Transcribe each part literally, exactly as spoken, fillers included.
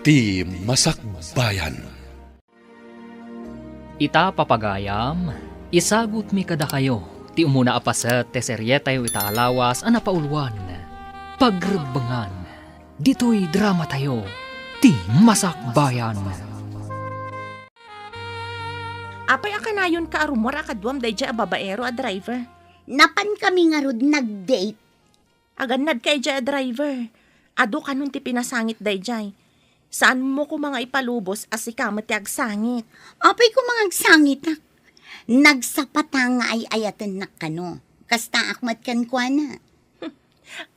Ti Masakbayan. Ita, papagayam, isagutmi kadakayo ti umuna a paset ti serietayo ita a lawas a napauluan, Pagrebbengan. Ditoy dramatayo, Ti Masakbayan. Apay a kanayonka a rummuar a kaduam daydiay a babaero a driver? Napankami ngarud nag-date. Agannadka idiay a driver. Adu kanon ti pinasangit daydiay. Saanmo koma nga ipalubos a sika met ti agsangit. Apay koma nga agsangitak? Nagsapata nga ay-ayatennak kano. Kastaak met kenkuana.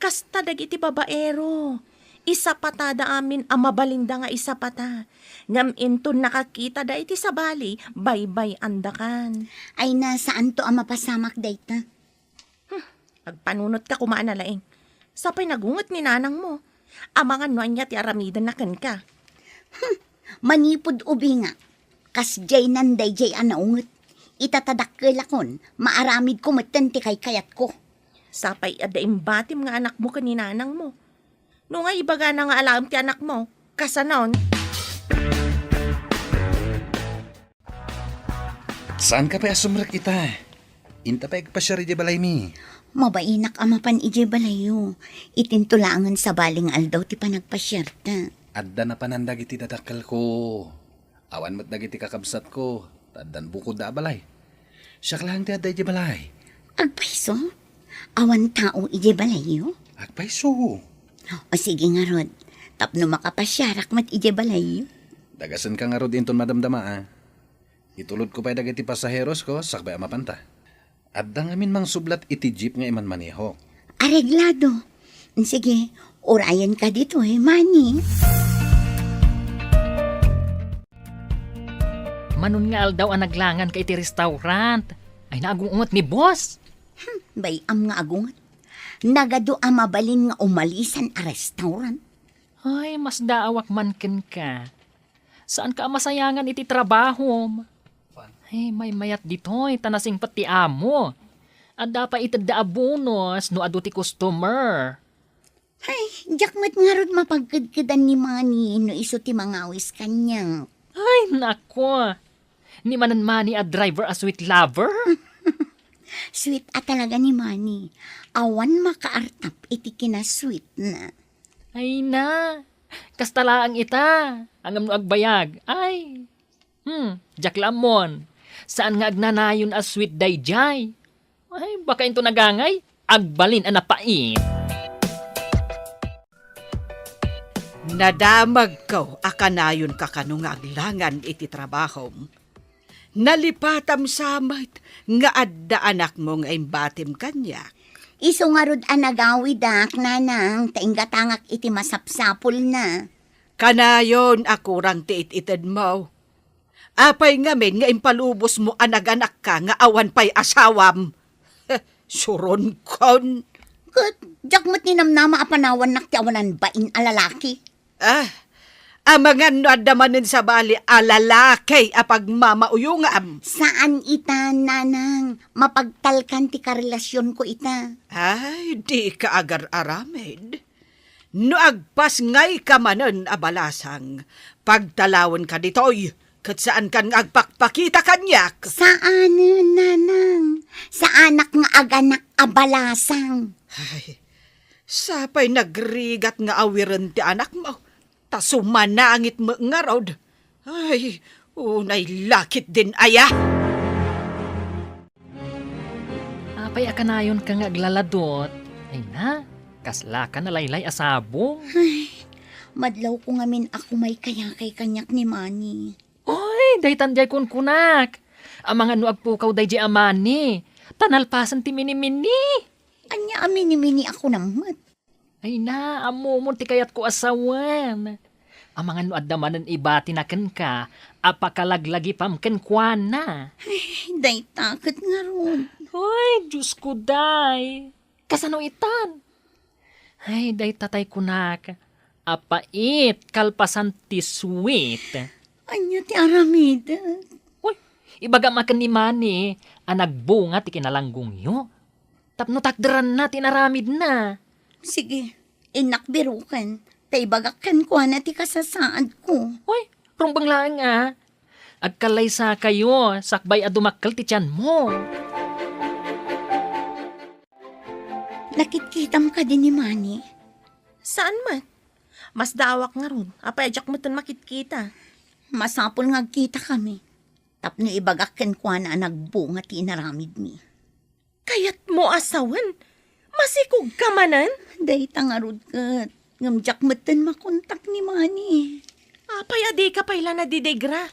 Kasta dagiti babaero. Isapatada amin a mabalinda nga isapata. Ngem inton nakakitada iti sabali, baybay-andakan. Ay na, saanto a mapasamak dayta. Hmm, agpanunotka koma a nalaing. Sapay nagunget ni nanangmo. Amangan no ania ti aramidenna kenka. Hmm, manipud ubingak, kasdiaynan daydiay a naunget. Ita ta dakkelakon, maaramidko metten ti kaykayatko. Sapay adda imbatim nga anakmo ken ni nanangmo. No nga ibagana nga alaem ti anakmo, kasanon? Saanka pay a sumrek ita? Inta pay agpasiar idiay balaymi. Mabainak a mapan idiay balayyo. Itinto laengen sabali nga aldaw ti panagpasiarta. Adda napanan dagiti dadakkelko. Awan met dagiti kakabsatko, ta addan bukodda a balay. Siak laeng ti adda idiay balay. Agpayso? Awan tao idiay balayyo? Agpayso. O sige ngarud, tapno makapasiarak met idiay balayyo. Dagasenka ngarud inton madamdama, a. Itulodko pay dagiti pasaherosko sakbay a mapanta. Adda ngamin mangsublat iti jeep nga imanmanehok. Areglado. Sige, urayenka ditoy, Manny. Manon nga aldaw a naglanganka iti restaurant. Ay, naagungot ni boss. Hmm, bay-am nga agunget. Nagadu a mabalin nga umalisan a restaurant. Ay, masdaawak man kenka. Saanka a masayangan iti trabahom. Ay, maymayat ditoy, ta nasingpet ti amo. Adda pay itedda a bonus no adu ti customer. Ay, diak met ngarud mapagkedkedan ni Manny no isu ti mangawis kaniak. Ay, nako. Ni manen Manny a driver a sweet lover? Sweet a talaga ni Manny. Awan makaartap iti kinasweetna. Ay na, kasta laeng ita. Ngem no agbayag, ay. Hmm, diak la ammon. Saan nga agnanayon a sweet daydiay? Ay, baka into nagangay, agbalin a napait. Nadamagko a kanayonka kano nga aglangan iti trabahom. Nalipatam sa met nga adda anakmo nga imbatim kaniak. Isu ngarud a nagawidak, nanang, ta inggatangak iti masapsapulna. Kanayon a kurang ti it-itedmo. Apay ngamin nga impalubosmo a naganakka nga awan pay asawam? Suronkon. Ket diak met ninamnama a panawannak ti awanan bain a lalaki. Ah, amangan no adda manen sabali a lalaki a pagmamauyongam. Saan ita, nanang. Mapagtalkan ti karelasionko ita. Ay, dika agar-aramid. No agpasngayka manen a balasang, pagtalawenka ditoy, ket saankan nga agpakpakita kaniak. Saanen, nanang. Saanak nga aganak a balasang. Ay, sapay nagrigat nga awiren ti anakmo, ta sumanangit met ngarud. Ay, unay la ketdin aya. Apay a kanayonka nga aglaladot? Ay na, kaslaka nalaylay a sabong. Ay, madlawko ngamin a kumaykayakay kaniak ni Manny. Oy, daytan diay kunkunak. Amangan no agpukaw daydiay a Manny, ta nalpasen ti minimini. Ania a minimini a kunam met? Ay na, ammomon ti kayatko a sawen. Amangan no adda manen ibatina kenka a pakalaglagipam kenkuana. Ay, dayta ket ngarud. Ay, Diosko, day. Kasano itan? Ay, dayta tay kunak, a pait kalpasan ti sweet. Ania ti aramidek? Uy, ibagam a ken ni Manny a nagbunga ti kinalanggongyo. Tapno takderanna ti inaramidna. Sige, innak biroken. ta ibagak kenkuana ti kasasaadko. Uy, rumbeng laeng a. Agkallaysakayo sakbay a dumakkel ti tianmo. Nakitkitam kadi ni Manny? Saan met? Masdaawak ngarud. Apay a diak metten makitkita? Masapul nga agkitakami. Tapno ibagak kenkuana a nagbunga ti inaramidmi. Kayatmo a sawen? Masikogka manen? Dayta ngarud ket, ngem diak metten makontak ni Manny. Apay a dika pay la nadidigra?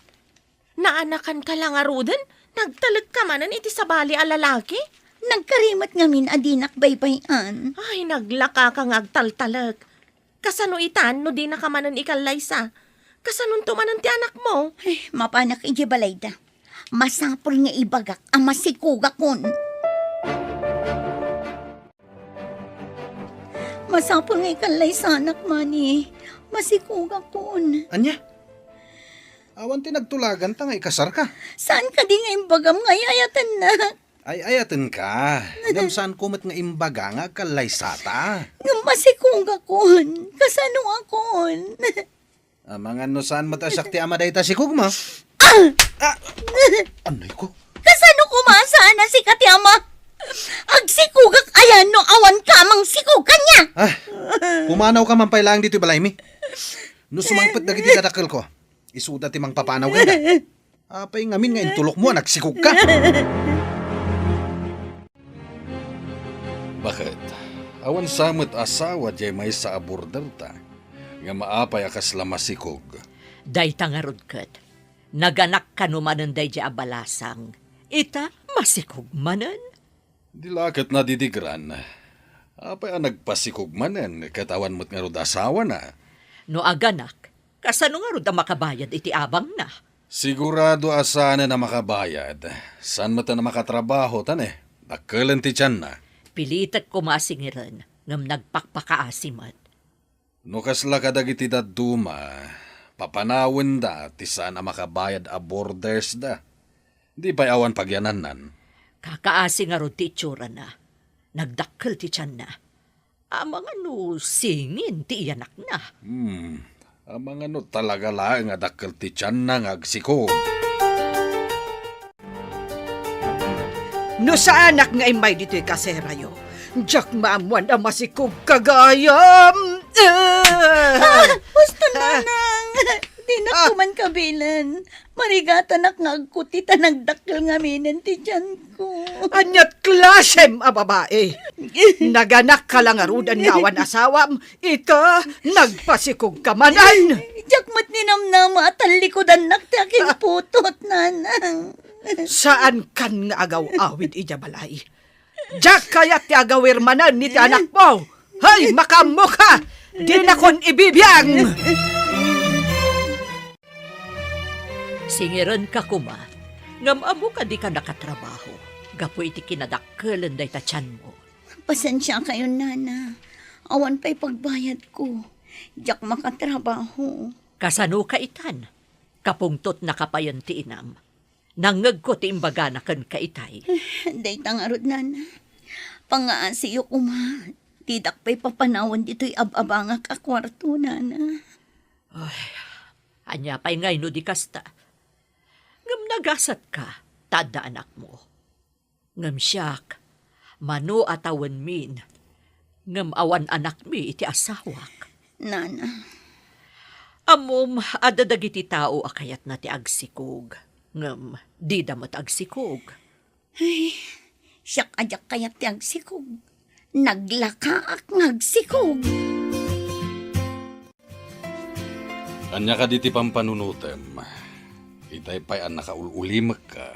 Naanakanka la ngaruden? Nagtalekka manen iti sabali a lalaki? Nagkari met ngamin a dinak baybay-an. Ay, naglakaka nga agtaltalek. Kasano itan no dinaka manen ikallaysa? Kasanonto manen ti anakmo? Ay, mapanak idiay balayda. Masapul nga ibagak a masikogakon. Masapul nga ikallaysanak, Manny. Masikogakon. Ania? Awan ti nagtulaganta nga ikasarka? Saan kadi nga imbagam nga ay-ayatennak? Ay-ayatenka. Ngem saanko met nga imbaga nga agkallaysata. Ngem masikogakon. Kasanokon? Amangan no saan met a siak ti ama dayta sikogmo. Ah! Ah! Anay ko? Kasano koma saan a sika ti ama? Agsikogak ayan no awan ka mang sikog kaniak? Ah, pumanawka man pay laeng ditoy balaymi. No sumangpet dagiti dadakkelko, isuda ti mangpapanaw kaniak. Apay ngamin nga intulokmo a nagsikogka? Baket, awan sa met asawa diay maysa a borderta, ngem apay a kasla masikog? Dayta ngarud ket, naganak kano manen daydiay a balasang, ita masikog manen? Di la ket nadidigran. Apay a nagpasikog manen ket awan met ngarud asawana? No aganak, kasano ngarud a makabayad iti abangna? Sigurado a saanen a makabayad. Saan met a makatrabaho ta ne, dakkelen ti tianna. Pilitek koma a singiren, ngem nagpakpakaasi met. No kasla kadagiti dadduma, papanawenda ti saan a makabayad a bordersda. Di pay awan pagyanannan. Kakaasi ngarud ti itsurana. Nagdakkel ti tianna. Amangan no singin ti iyanakna. Hmm. Amangan no talaga laeng a dakkel ti tianna nga agsikog. No saanak nga immay ditoy kaserayo, diak maammuan a masikogka gayam. Ah! Ah! Husto, Nanang! Dinak Ah! man kabilen. Marigatanak nga agkuti ta nagdakkel ngaminen ti tianko. Ania't klasem a babae? Naganakka la ngaruden nga awan asawam, ita, nagpasikogka manen. Diak met ninamnama a tallikudannak ti akinputot, Nanang. Saankan nga agaw-awid idiay balay. Diak kayat ti agawir manen iti anakmo. Hay, makaammoka! Dinakon ibibiang! Singirenka koma, ngem ammo a dika nakatrabaho gapu iti kinadakkelen dayta tianmo. Pasensiakayon, Nana. Awan pay pagbayadko. Diak makatrabaho. Kasanoka itan? Kapungtotnaka payen ti inam. Nangngegko ti imbagana kenka itay. Dayta ngarud, Nana. Pangngaasiyo koma. Didak pay papanawen ditoy ab-abangak a kuarto, Nana. Ay, ania pay ngay no di kasta? Ngem nagasatka, ta adda anakmo. Ngem siak, mano a tawenmin, ngem awan anakmi iti asawak. Nana. Ammom, adda dagiti tao a kayatna ti agsikog, ngem dida met agsikog. Ay, siak a diak kayat ti agsikog. Naglakaak nga agsikog. Ania kadi ti pampanunotem? Itay pay a nakaul-ulimekka.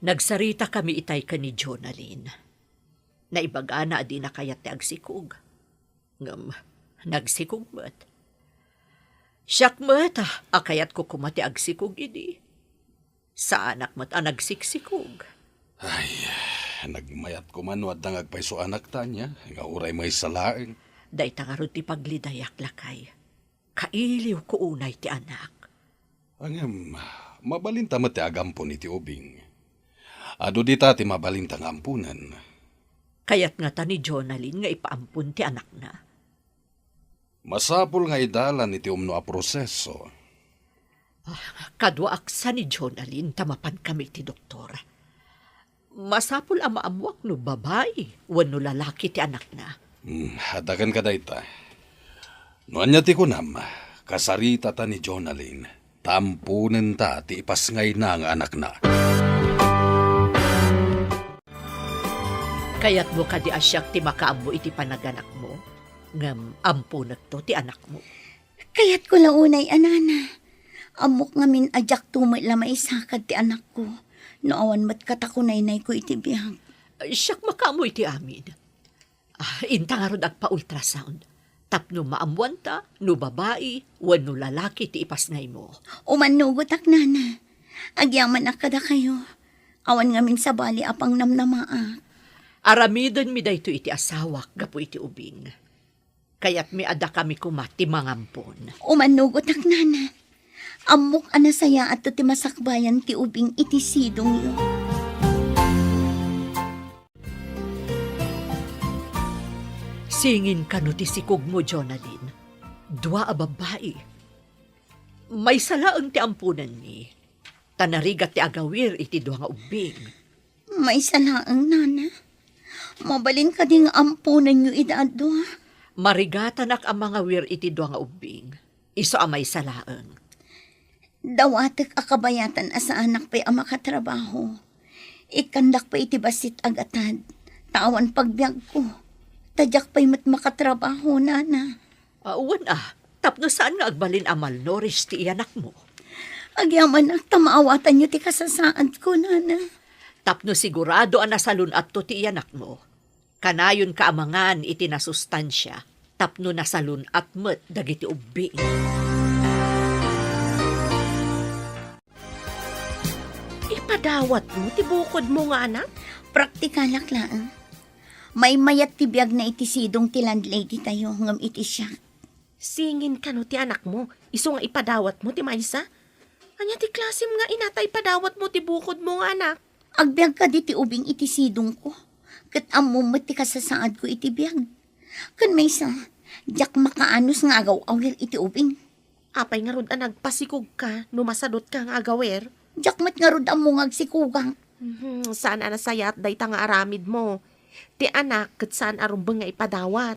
Nagsaritakami itay ken ni Jonalyn. Naibagana a dina kayat ti agsikog. Ngem, nagsikog met. Siak met a kayatko koma ti agsikog idi. Saanak met a nagsiksikog. Ay, nagmayat koma no adda nga agpayso anak ta ania, nga uray maysa laeng. Dayta ngarud ti paglidayak, lakay. Kailiwko unay ti anak. Ngem, mabalinta met ti agampon iti ubing. Adu dita ti mabalinta nga amponen. Kayat ngata ni Jonalyn nga ipaampon ti anakna. Masapul nga idalan iti umno a proseso. Ah, kaduaak sa ni Jonalyn ta mapankami iti doktor. Masapul a maammuak no babai wenno lalaki ti anakna. Hmm, adda kenka dayta. No ania ti kunam, kasaritata ni Jonalyn, ta amponenta ti ipasngayna nga anakna. Kayatmo kadi a siak ti makaammo iti panaganakmo, ngem amponekto ti anakmo? Kayatko la unay a nana. Ammok ngamin a diakto met la maisakad ti anakko no awan met katakunaynayko iti biag. Siak makaammo iti amin. Ah, inta ngarud agpa-ultrasound tapno maammuanta no babai wenno lalaki ti ipasngaymo. Umannugotak, nana. Agyamanak kadakayo. Awan ngamin sabali a pangnamnamaak. Aramidenmi daytoy iti asawak gapu iti ubing. Kayatmi a dakami koma ti mangampon. Umannugotak, nana. Ammok a nasayaatto ti masakbayan ti ubing iti sidongyo. Singin kano ti sikogmo, Jonalyn. Dua a babbai. Maysa laeng ti amponenmi, ta narigat ti agawir iti dua nga ubbing. Maysa laeng, nana. Mabalin kadi nga amponenyo ida a dua? Marigatanak a mangawir iti dua nga ubbing. Isu a maysa laeng. Dawatek a kabayatan a saanak pay a makatrabaho. Ikkandak pay iti bassit a gatad, ta awan pagbiagko. Ta diak pay met makatrabaho, nana. Ah, wen a, tapno saan nga agbalin a malnourished ti iyanakmo. Agyamanak ta maawatanyo ti kasasaadko, nana. Tapno sigurado a nasalun-atto ti iyanakmo, kanayonka a mangan iti nasustansia tapno nasalun-at met dagiti ubbing. Ipadawatmo ti bukodmo nga anak? Praktikalak laeng. Maymayat ti biagna iti sidong ti landlady tayo ngem iti siak. Singin kano ti anakmo, isu nga ipadawatmo ti maysa? Ania ti klasem nga ina ta ipadawatmo ti bukodmo nga anak? Agbiag kadi ti ubing iti sidongko, ket ammom met ti kasasaadko iti biag. Ken maysa, diak makaanus nga agaw-awir iti ubing. Apay ngarud a nagpasikogka no masadutka nga agawir? Diak met ngarud ammo nga agsikogak. Mhm, saan a nasayaat dayta nga aramidmo. Ti anak ket saan a rumbeng nga ipadawat.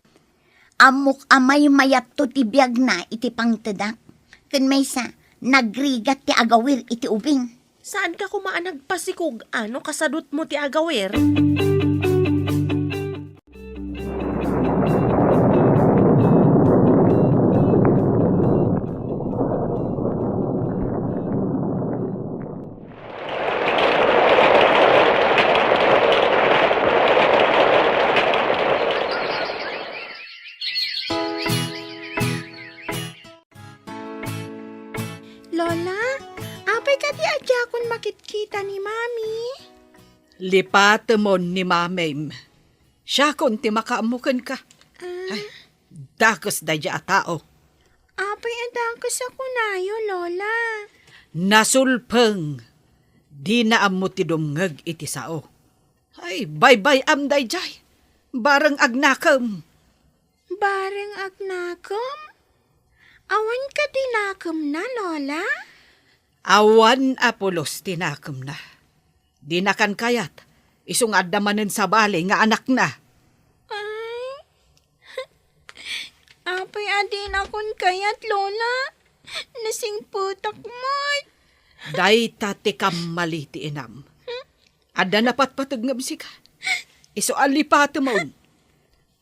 Ammok a maymayatto ti biagna iti pangtedak. Ken maysa, nagrigat ti agawir iti ubing. Saanka koma a nagpasikog-an no kasadutmo ti agawir? Lola, apay kadi a diakon makitkita ni Mami? Lipatemon ni Mamim. Siakon ti makaammo kenka. Ah. Ay, dakes daydiay a tao. Apay a dakes a kunayo, Lola? Nasulpeng. Dina ammo ti dumngeg iti sao. Ay, baybay-am daydiay. Bareng agnakem. Bareng agnakem? Awan kadi nakemna, Lola? Awan a pulos ti nakemna. Dinakan kayat, isu nga adda manen sabali nga anakna. Ay, apay a dinakon kayat, Lola? Nasingpetak met. Dayta ti kammali ti inam. Adda napatpateg ngem sika. Isu a lipatemon.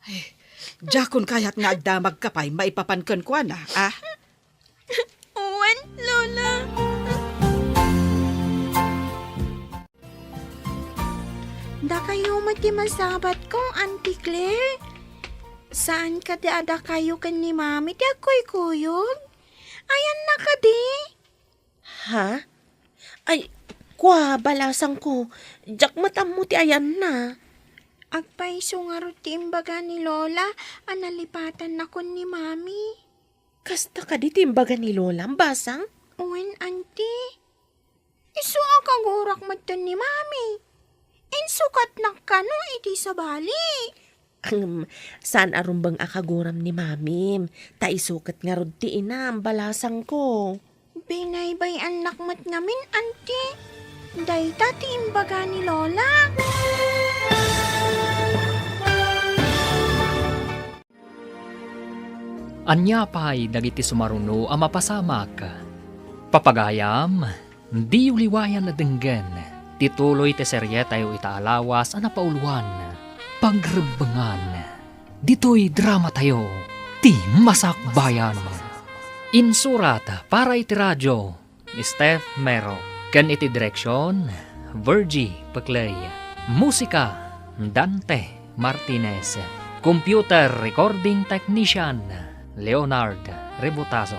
Ay, diakon kayat nga agdamagka pay maipapan kenkuana, a? Wen, Lola. Dakayo met ti masabatko, Auntie Claire. Saan kadi a dakayo ken ni Mami ti agkuykuyog? Ayanna kadi? Ha? Ay, kua, balasangko, diak met ammo ti ayanna. Agpayso ngarud ti imbaga ni Lola a nalipatannakon ni Mami. Kasta kadi ti imbaga ni Lolam, basang? Wen, Auntie. Isu a kagurak metten ni Mami. Insukatnak kano iti sabali. Ahem, saan a rumbeng a kaguram ni Mamim, ta isu ket ngarud ti inam, balasangko. Binaybay-annak met ngamin, Anti. Dayta ti imbaga ni Lola. Ania pay dagiti sumaruno a mapasamak? Papagayam, diyo liwayan a denggen ti tuloy ti serietayo ita a lawas a napauluan, Pagrebbengan. Ditoy dramatayo, Ti Masakbayan. Insurat para iti radio, Steph Mero. Ken iti direksion, Virgie Peclay. Musika, Dante Martinez. Computer recording technician, Leonard Rebutazo.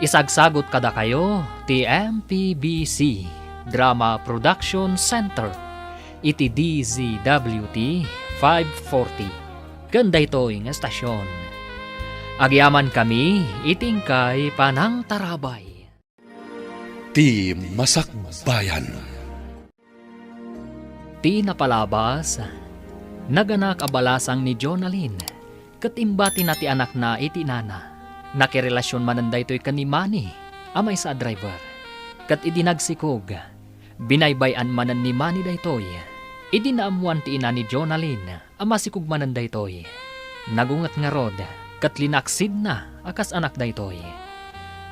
Isagsagot kadakayo ti M P B C Drama Production Center iti D Z W T five forty. Ken daytoy nga estasion, agyamankami iti inkay panangtarabay. Ti Masakbayan. Ti napalabas, naganak a balasang ni Jonalyn, ket imbatina ti anakna iti inana. Nakirelasion manen daytoy ken ni Manny, a maysa a driver. Ket idi nagsikog, binaybay-an manen ni Manny daytoy. Idi naammoan ti ina ni Jonalyn, a masikog manen daytoy. Nagunget ngarud, ket linaksidna a kas anak daytoy.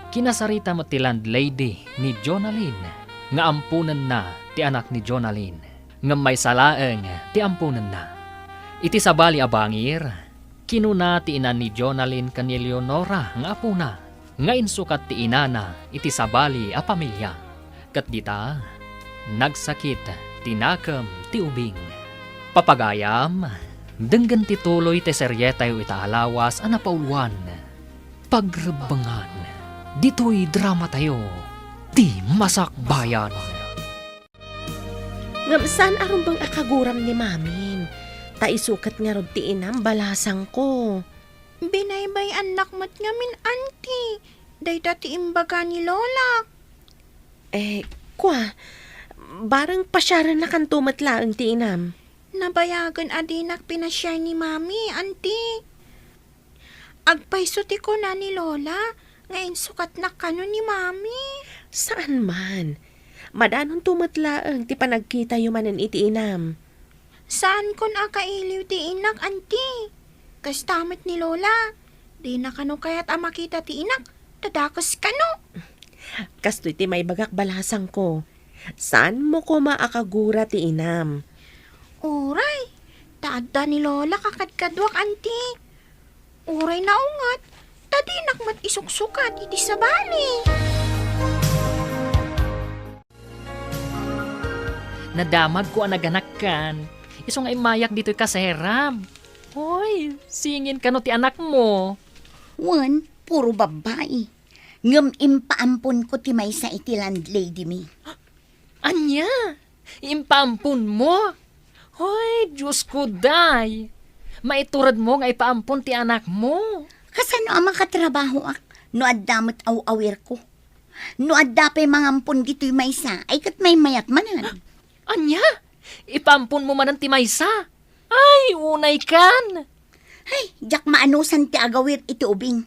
Kinasarita met ti landlady ni Jonalyn nga amponenna ti anak ni Jonalyn, ngem maysa laeng ti amponenna. Iti sabali a bangir, kinuna ti ina ni Jonalyn ken ni Leonora nga apona, nga insukat ti inana iti sabali a pamilia. Ket dita, nagsakit ti nakem ti ubing. Papagayam, denggen ti tuloy ti serietayo ita a lawas a napauluan, Pagrebbengan. Ditoy dramatayo, Ti Masakbayan. Ngem saan a rumbeng a kaguram ni Mamim, ta isu ket ngarud ti inam, balasangko. Binaybay-annak met ngamin, Anti, dayta ti imbaga ni Lolak. Eh, kua, bareng pasiarennakanto met laeng ti inam. Nabayagen a dinak pinasiar ni Mami, Anti. Agpayso ti kuna ni Lola nga insukatnak kano ni Mami. Saan man. Madanonto met laeng ti panagkitayo manen iti inam. Saankon a kailiw ti inak, Anti. Kasta met ni Lola. Dina kano kayat a makita ti inak, ta dakes kano. Kastoy ti maibagak, balasangko. Saanmo koma a kagura ti inam. Uray, ta adda ni Lola kakadkaduak, Anti. Uray naunget, ta dinak met isuksukat iti sabali. Nadamagko a naganakkan. Isu nga immayak ditoy kaserab. Hoy, singin kano ti anakmo? Wen, puro babbai. Ngem impaamponko ti maysa iti landlady mi. Ania? Impaamponmo? Hoy, Diosko, day! Maituredmo nga ipaampon ti anakmo. Kasano a makatrabahoak no adda met aw-awirko? No adda pay mangampon ditoy maysa, ay ket maymayat manen. Ania? Ipaamponmo manen ti maysa? Ay, unay kan! Ay, diak maanusan ti agawir iti ubing.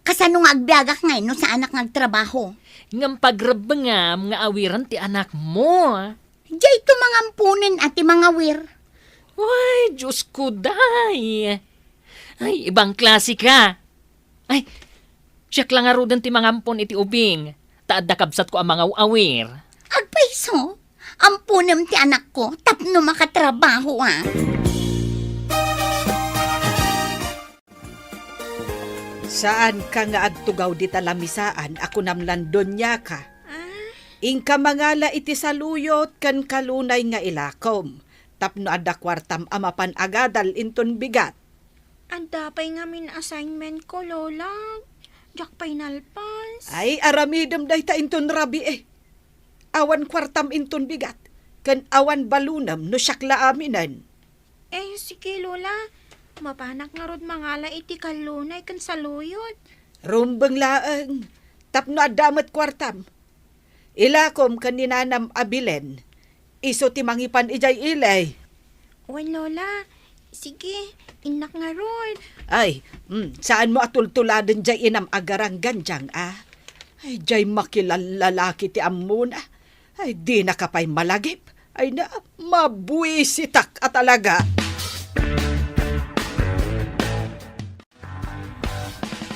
Kasano nga agbiagak ngay no saanak nga agtrabaho? Ngem pagrebbengam nga awiren ti anakmo. Diay to mangamponen a ti mangawir. Ay, Diosko, day! Ay, ibang klase ka! Ay, siak la ngaruden ti mangampon iti ubing, ta adda kabsatko a mangaw-awir. Agpayso, amponem ti anakko tapno makatrabaho, a. Saanka nga agtugaw dita lamisaan a kunam lan doniaka. Ah? Inka mangala iti saluyot ken kalunay nga ilakom, tapno adda kuartam a mapan agadal inton bigat. Adda pay ngamin assignment ko, Lola. Diak pay nalpas. Ay, aramidem dayta inton rabii. Awan kuartam inton bigat, ken awan balunem no siak la aminen. Eh, sige, Lola. Mapanak ngarud mangala iti kallunay ken saluyot. Rumbeng laeng, tapno adda met kuartam. Ilakom ken ni nanam a Belen, isu ti mangipan idiay ili. Wen, Lola, Sige, innak ngarud. Ay, mm, saanmo a tultuladen jay inam a garanggan, Jang, a? Ay, jay makilallalaki ti ammona. Ay, dinaka pay malagip. Ay na, mabuisitak a talaga.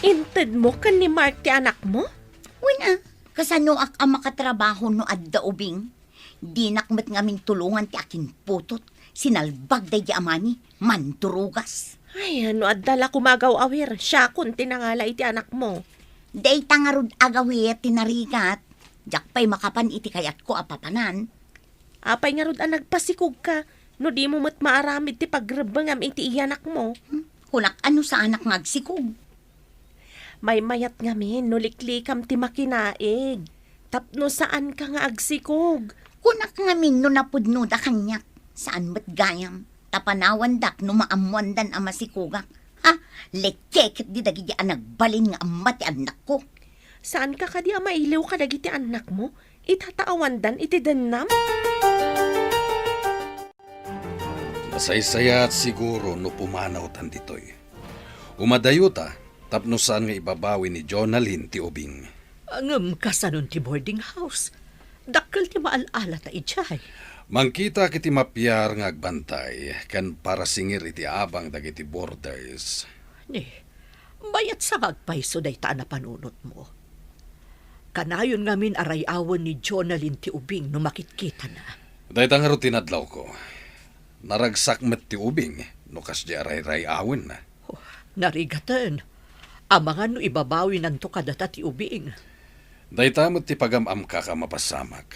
Intedmo ken ni Mark ti anakmo? Wen a, kasanoak a makatrabaho no adda ubing? Dinak met ngamin tulongan ti akinputot, sinalbag daydi amani, mandurugas. Ay, no adda la koma agaw-awir, siakon ti nangala iti anakmo. Dayta ngarud agaw-awir ti narigat. Diak pay makapan iti kayatko a papanan. Apay ngarud a nagpasikogka no dimo met maaramid ti pagrebbengam iti iyanakmo? Hmm? Kunak a no saanak nga agsikog. Maymayat ngamin no liklikam ti makinaig tapno saanka nga agsikog. Kunak ngamin no napudnoda kaniak, saan met gayam, ta panawandak no maammoandan a masikogak. Ha? Lekeket di dagiti a nagbalin nga amma ti annakko. Saanka kadi a mailiw kadagiti annakmo? Itataawandan iti dennam? Masaysayaat siguro no pumanawtan ditoy. Umadayota tapno saan nga ibabawi ni Jonalyn ti ubing. Ngem kasanon ti boarding house? Dakkel ti maal-alata idiay. Mangkitak iti mapiar nga agbantay ken parasingir iti abang dagiti boarders. Ni, mayat sa nga agpayso dayta a napanunotmo. Kanayon ngamin a ray-awen ni Jonalyn ti ubing no makitkitana. Dayta ngarud ti nadlawko. Naragsak met ti ubing no kasdi a ray-ray-awenna. Oh, narigaten. Amangan no ibabawinanto kadata ti ubing. Dayta met ti pagam-amkak a mapasamak.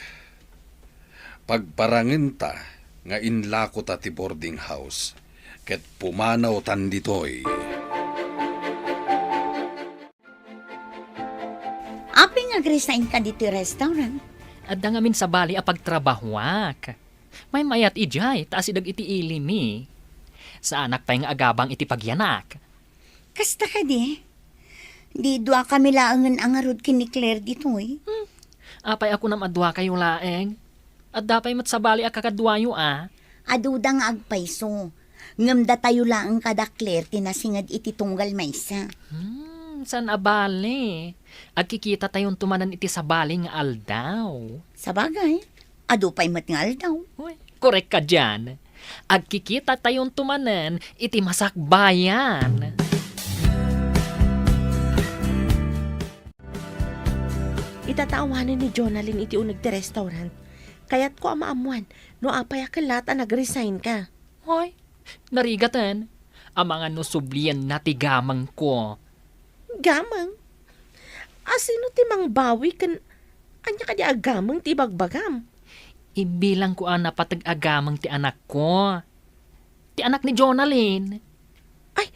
Pagparangenta nga inlakota ti boarding house ket pumanawtan ditoy. Apay nga agresign ka ditoy restaurant? Adda ngamin sabali a pagtrabahuak. Maymayat idiay ta asideg iti ili mi. Saanak pay nga agabang iti pagyanak. Kasta kadi? Di duakami laengen a ngarud ken ni Claire ditoy? Hmm. Apay a kunam a duakayo laeng? Adda pay met sabali a kakaduayo a? Aduda nga agpayso. Ngem datayo laeng kada Claire ti nasinged iti tunggal maysa. Hmm, saan a bale. Agkikitatayonto manen iti sabali nga aldaw. Sabagay, adu pay met nga aldaw. Uy, korek ka dian. Agkikitatayonto manen iti masakbayan. Itatawanen ni Jonalyn iti uneg ti restaurant. Kayatko a maammuan no apay a kellat a nag-resign ka. Hoy, narigaten. Amangan no sublienna ti gamengko. Gameng? Asino ti mangbawi ken ania kadi a gameng ti ibagbagam? Imbilangko a napateg a gameng ti anakko. Ti anak ni Jonalyn. Ay,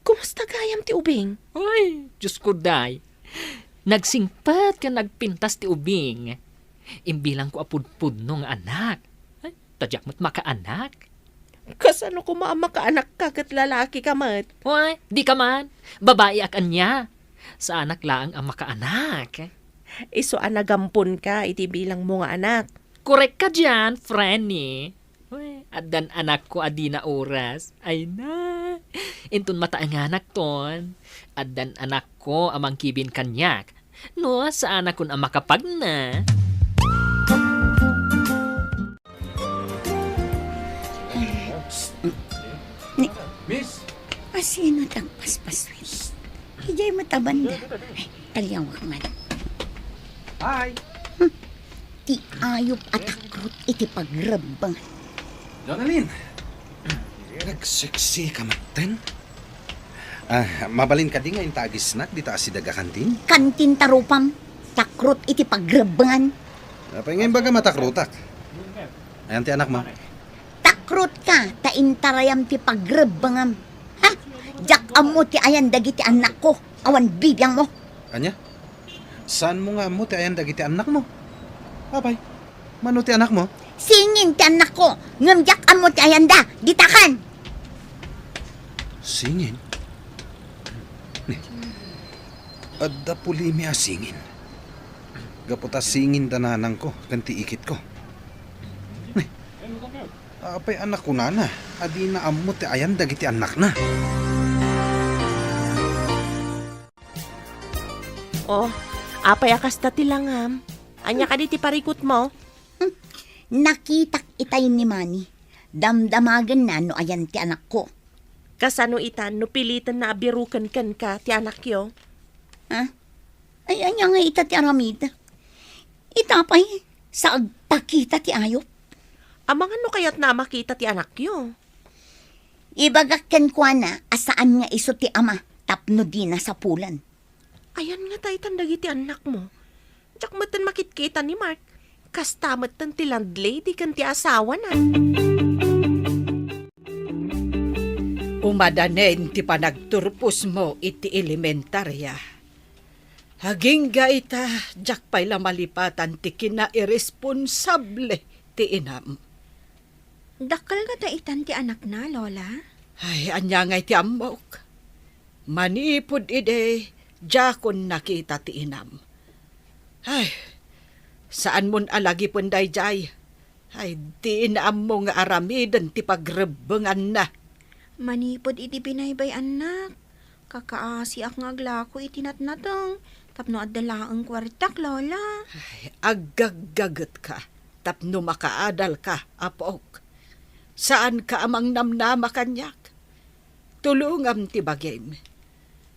kumusta gayam ti ubing? Ay, Diyos ko, day. Nagsingpet ken nagpintas ti ubing. Imbilangko a pudpudno nga anak. Ay, ta diak met makaanak. Kasano koma a makaanakka ket lalakika met? Ay, di ka man. Babaiak ania. Saanak laeng a makaanak. Isu a nagamponka iti bilangmo nga anak. Korek ka dian, Frenny. Uy, addan anakko a dina oras. Ay na. Inton mataenganak ton, addan anakko a mangkibin kaniak. No, saanakon a makapagna. Ni, Miss? Asino ti agpaspaswit? Idiay met a banda. Ay, taliawak man. Hi! Hmm. Ti ayup a takrot iti pagrebbeng. Jonalyn! Nagseksi ka metten? Ah, mabalin kadi nga inta agisnak dita asideg a kantin? Kantin ta rupam. Takrot iti pagrebbengan. Apay nga imbaga matakrotak? Ayan ti anakmo? Takrot ka, ta intarayam ti pagrebbengam. Ha? Diak ammo ti ayan dagiti annakko, awan bibiangmo. Ania? Saanmo nga ammo ti ayan dagiti annakmo? Apay, mano ti anakmo? Singin ti annakko, ngem diak ammo ti ayanda. Ditakan! Singin? Ni, adda pulimi a singin. Gapu ta singin da nanangko ken ti ikitko. Ni, Apay a nakunana a dina ammo ti ayan dagiti annakna? Oh, apay a kasta ti langam? Ania kadi ti parikutmo? Hmm, nakitak itay ni Manny. Damdamagenna no ayan ti anakko. Kasano ita no pilitenna a biruken kenka ti anakyo? Ha? Ay, ania nga ita ti aramid? Ita pay, sa agpakita ti ayup. Amangan no kayatna a makita ti anakyo. Ibagak kenkuana a saan nga isu ti ama tapno dina sapulan. Ayan ngata itan dagiti annakmo? Diak metten makitkita ni Mark. Kasta metten ti landlady ken ti asawana. Umadanen ti panagturposmo iti elementaria. Agingga ita, diak pay la malipatan ti kinairesponsable ti inam. Dakkel ngata itan ti anakna, Lola? Ay, ania ngay ti ammok? Manipud idi, diakon nakita ti inam. Ay, saanmon a lagipen daydiay. Ay, dina ammo nga aramiden ti pagrebbenganna. Manipud idi binaybay-annak, kakaasiak nga aglako iti natnateng tapno adda laeng kuartak, Lola. Ay, aggaggagetka tapno makaadalka, apok. Saanka a mangnamnama kaniak. Tulongam ti bagim.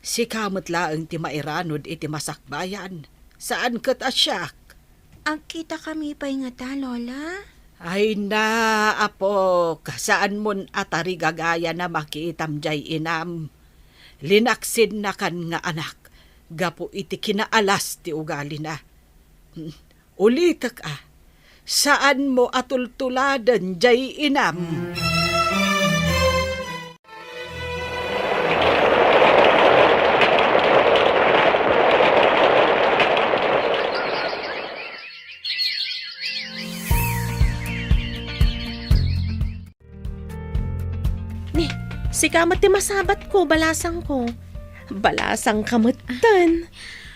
Sika met laeng ti mairanod iti masakbayan, saan ket a siak. Agkitakami pay ngata, Lola? Ay na, apok, saanmon a tarigagayan a makitam diay inam. Linaksidnakan nga anak gapu iti kinaalas ti ugalina. Hmm. Ulitek a, saanmo a tultuladen diay inam. Ni, sika met ti masabatko, balasangko. Balasangka metten.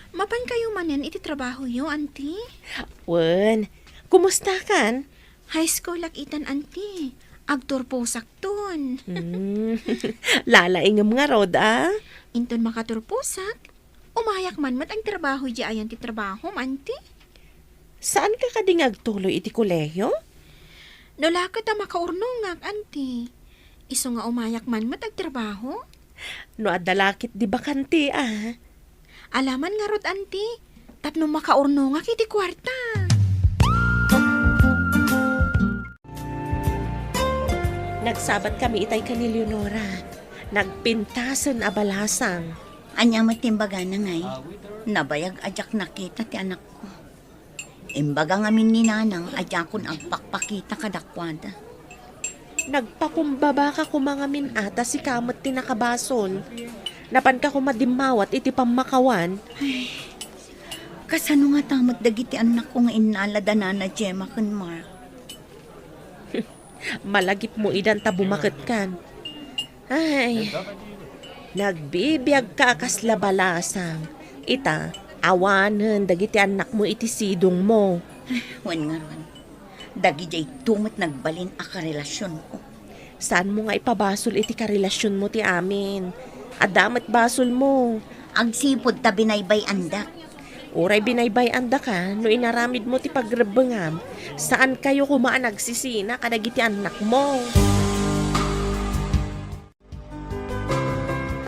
Mapankayo manen iti trabahoyo, Auntie? Wen, kumustakan? High school-ak itan, Auntie. Agturposakton. Hmm. Lalaingem ngarud, a? Inton makaturposak, umayak man met agtrabaho idiay ayan ti trabahom, Auntie. Saanka kadi nga agtuloy iti kolehiyo? No la ket a makaurnongak, Auntie. Isu nga umayak man met agtrabaho. No adda la ket di bakante, a? Alaman ngarud, Auntie, tapno makaurnongak iti kuarta. Nagsabatkami itay ken ni Leonora. Nagpintasen a balasang. Ania met ti imbagana, ngay? Nabayag a diak nakita ti anakko. Imbaga ngamin ni Nanang a diakon agpakpakita kadakuada. Nagpakumbabaka koma ngamin a ta sika met ti nakabasol. Napanka koma dimmawat iti pammakawan. Ay, kasano ngata met dagiti annakko nga innala da Nana Gemma ken Mark? Malagipmo idan ta bumaketkan. Ay, nagbibiagka a kasla balasang. Ita, awanen dagiti annakmo iti sidongmo. Wen ngarud, dagidiayto met nagbalin a karelasionko. Saanmo nga ipabasol iti karelasionmo ti amin? Adda met basolmo. Agsipud ta binaybay-andak. Uray binaybay-andaka no inaramidmo ti pagrebbengam, saankayo koma a nagsisina kadagiti annakmo.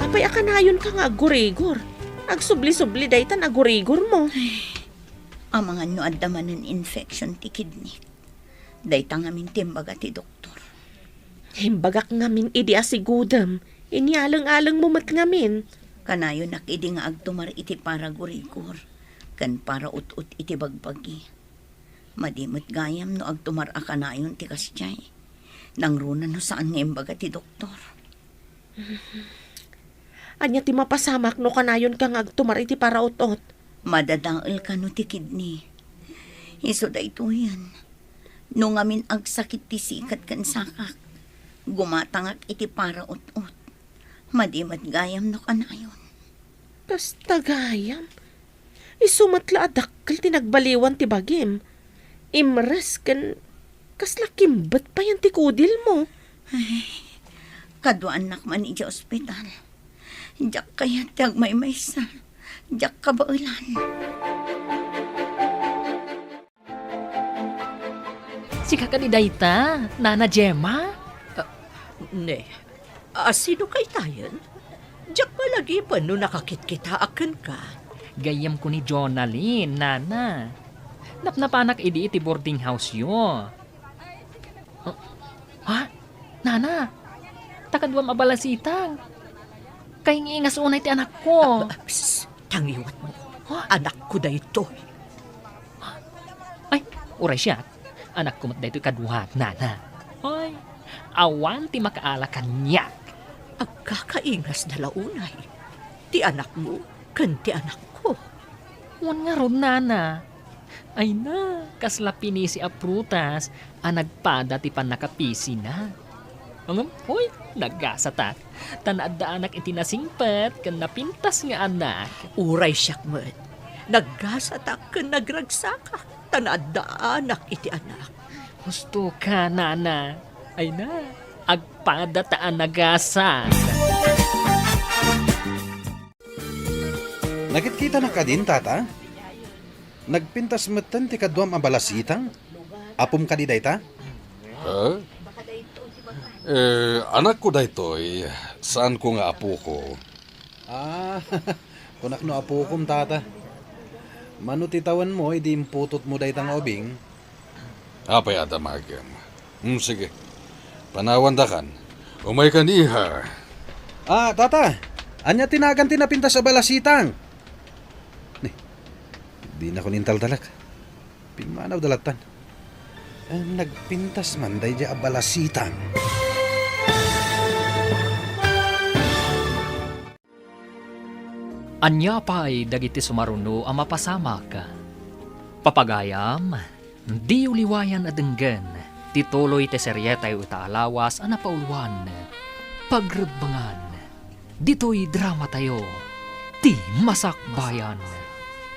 Apay a kanayonka nga aggurigor? Agsubli-subli daytan aggurigormo. Ay, amangan no adda manen infection ti kidney. Dayta ngamin ti imbaga ti doktor. Imbagak ngamin idi asigudem, inyaleng-alengmo met ngamin. Kanayonak idi nga agtumar iti paragurigor ken paraut-ot iti bagbagi. Madi met gayam no agtumar a kanayon ti kasdiay. Nangruna no saan nga imbaga ti doktor. Ania ti mapasamak no kanayonka nga agtumar iti paraut-ot? Madadael kano ti kidney. Isu daytoyen. No ngamin agsakit ti sikat ken sakak, gumatangak iti paraut-ot. Madi met gayam no kanayon. Kasta gayam? Isu met la a dakkel ti nagbaliwan ti bagim. Imres ken Kasla kimbet payen ti kudilmo. Ay, kaduaannak man idiay ospital. Diak kayat ti agmaymaysa. Diak kabaelan. Sika kadi dayta, Nana Gemma? Ah, ne, a, sino kaytayen? Diak malagipen no nakakitkitaak kenka. Gayyemko ni Jonalyn, Nana. Napnapanak idi iti boarding house-yo. Oh, ha? Nana, ta kaduam a balasitang. Kaingingas unay ti anakko. Ah, ah, psst, tangiwatmo. Ha? Anakko daytoy. Ay, uray siak. Anakko met daytoy kaduak, Nana. Ay, awan ti makaala kaniak. Agkakaingasda la unay ti anakmo ken ti anakko. Wen ngarud, Nana. Ay na, kasla pinisi a prutas a nagpada ti pannakapisina. Ngem, uy, nagasatak. Ta naaddaanak iti nasingpet ken napintas nga anak. Uray siak met, nagasatak ken nagragsakak ta naaddaanak iti anak. Husto ka, Nana. Ay na, agpada ta a nagasat. Nakitkitanak kadin, Tata? Nagpintas metten ti kaduam a balasitang? Apom kadi dayta? Ha? Eh, anakko daytoy, saanko nga apoko. Ah, kunak no apokom, Tata. Mano ti tawenmo idi imputotmo dayta nga ubing? Apay a damagem? Hmm, sige. Panawandakan. Umaykan, iha. Ah, Tata, ania ti nagan ti napintas a balasitang? Ni, dinakon intaltalek. Pimmanawda lattan. Eh, nagpintas man daydiay a balasitang. Ania pay dagiti sumaruno a mapasamak? Papagayam, diyo liwayan a denggen ti tuloy ti serietayo ita a lawas a napauluan, Pagrebbengan. Ditoy dramatayo, Ti Masakbayan.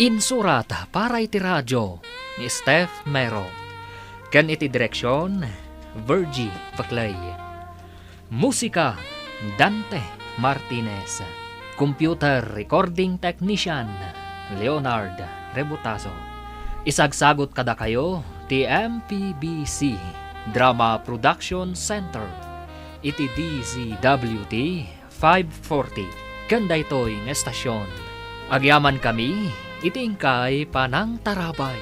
Insurat para iti radio ni Steph Mero, ken iti direksion, Virgie Paclay. Musika, Dante Martinez. Computer Recording Technician, Leonard Rebutazo. Isagsagot kadakayo ti M P B C Drama Production Center iti D Z W T five forty ken daytoy nga estasion. Agyamankami iti inkay panangtarabay.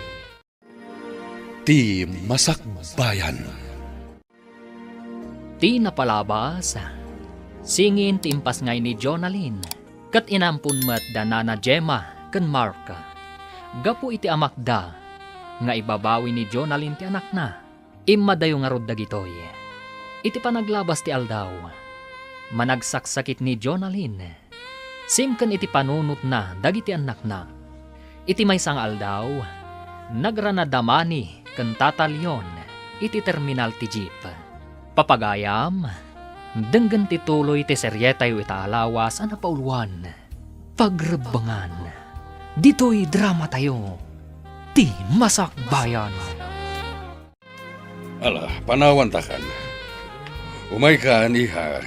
Ti Masakbayan. Ti napalabas, singin ti impasngay ni Jonalyn, ket inampon met da Nana Gemma ken Mark. Gapu iti amakda nga ibabawi ni Jonalyn ti anakna, immadayo ngarud dagitoy. Iti panaglabas ti aldaw, managsaksakit ni Jonalyn. Simken iti panunotna dagiti annakna. Iti maysa nga aldaw, nagrana da Manny ken Tata Leon iti terminal ti jeep. Papagayam, denggen ti tuloy ti serietayo ita a lawas a napauluan, Pagrebbengan. Ditoy dramatayo, Ti Masakbayan. Ala, panawantakan. Umaykan, iha.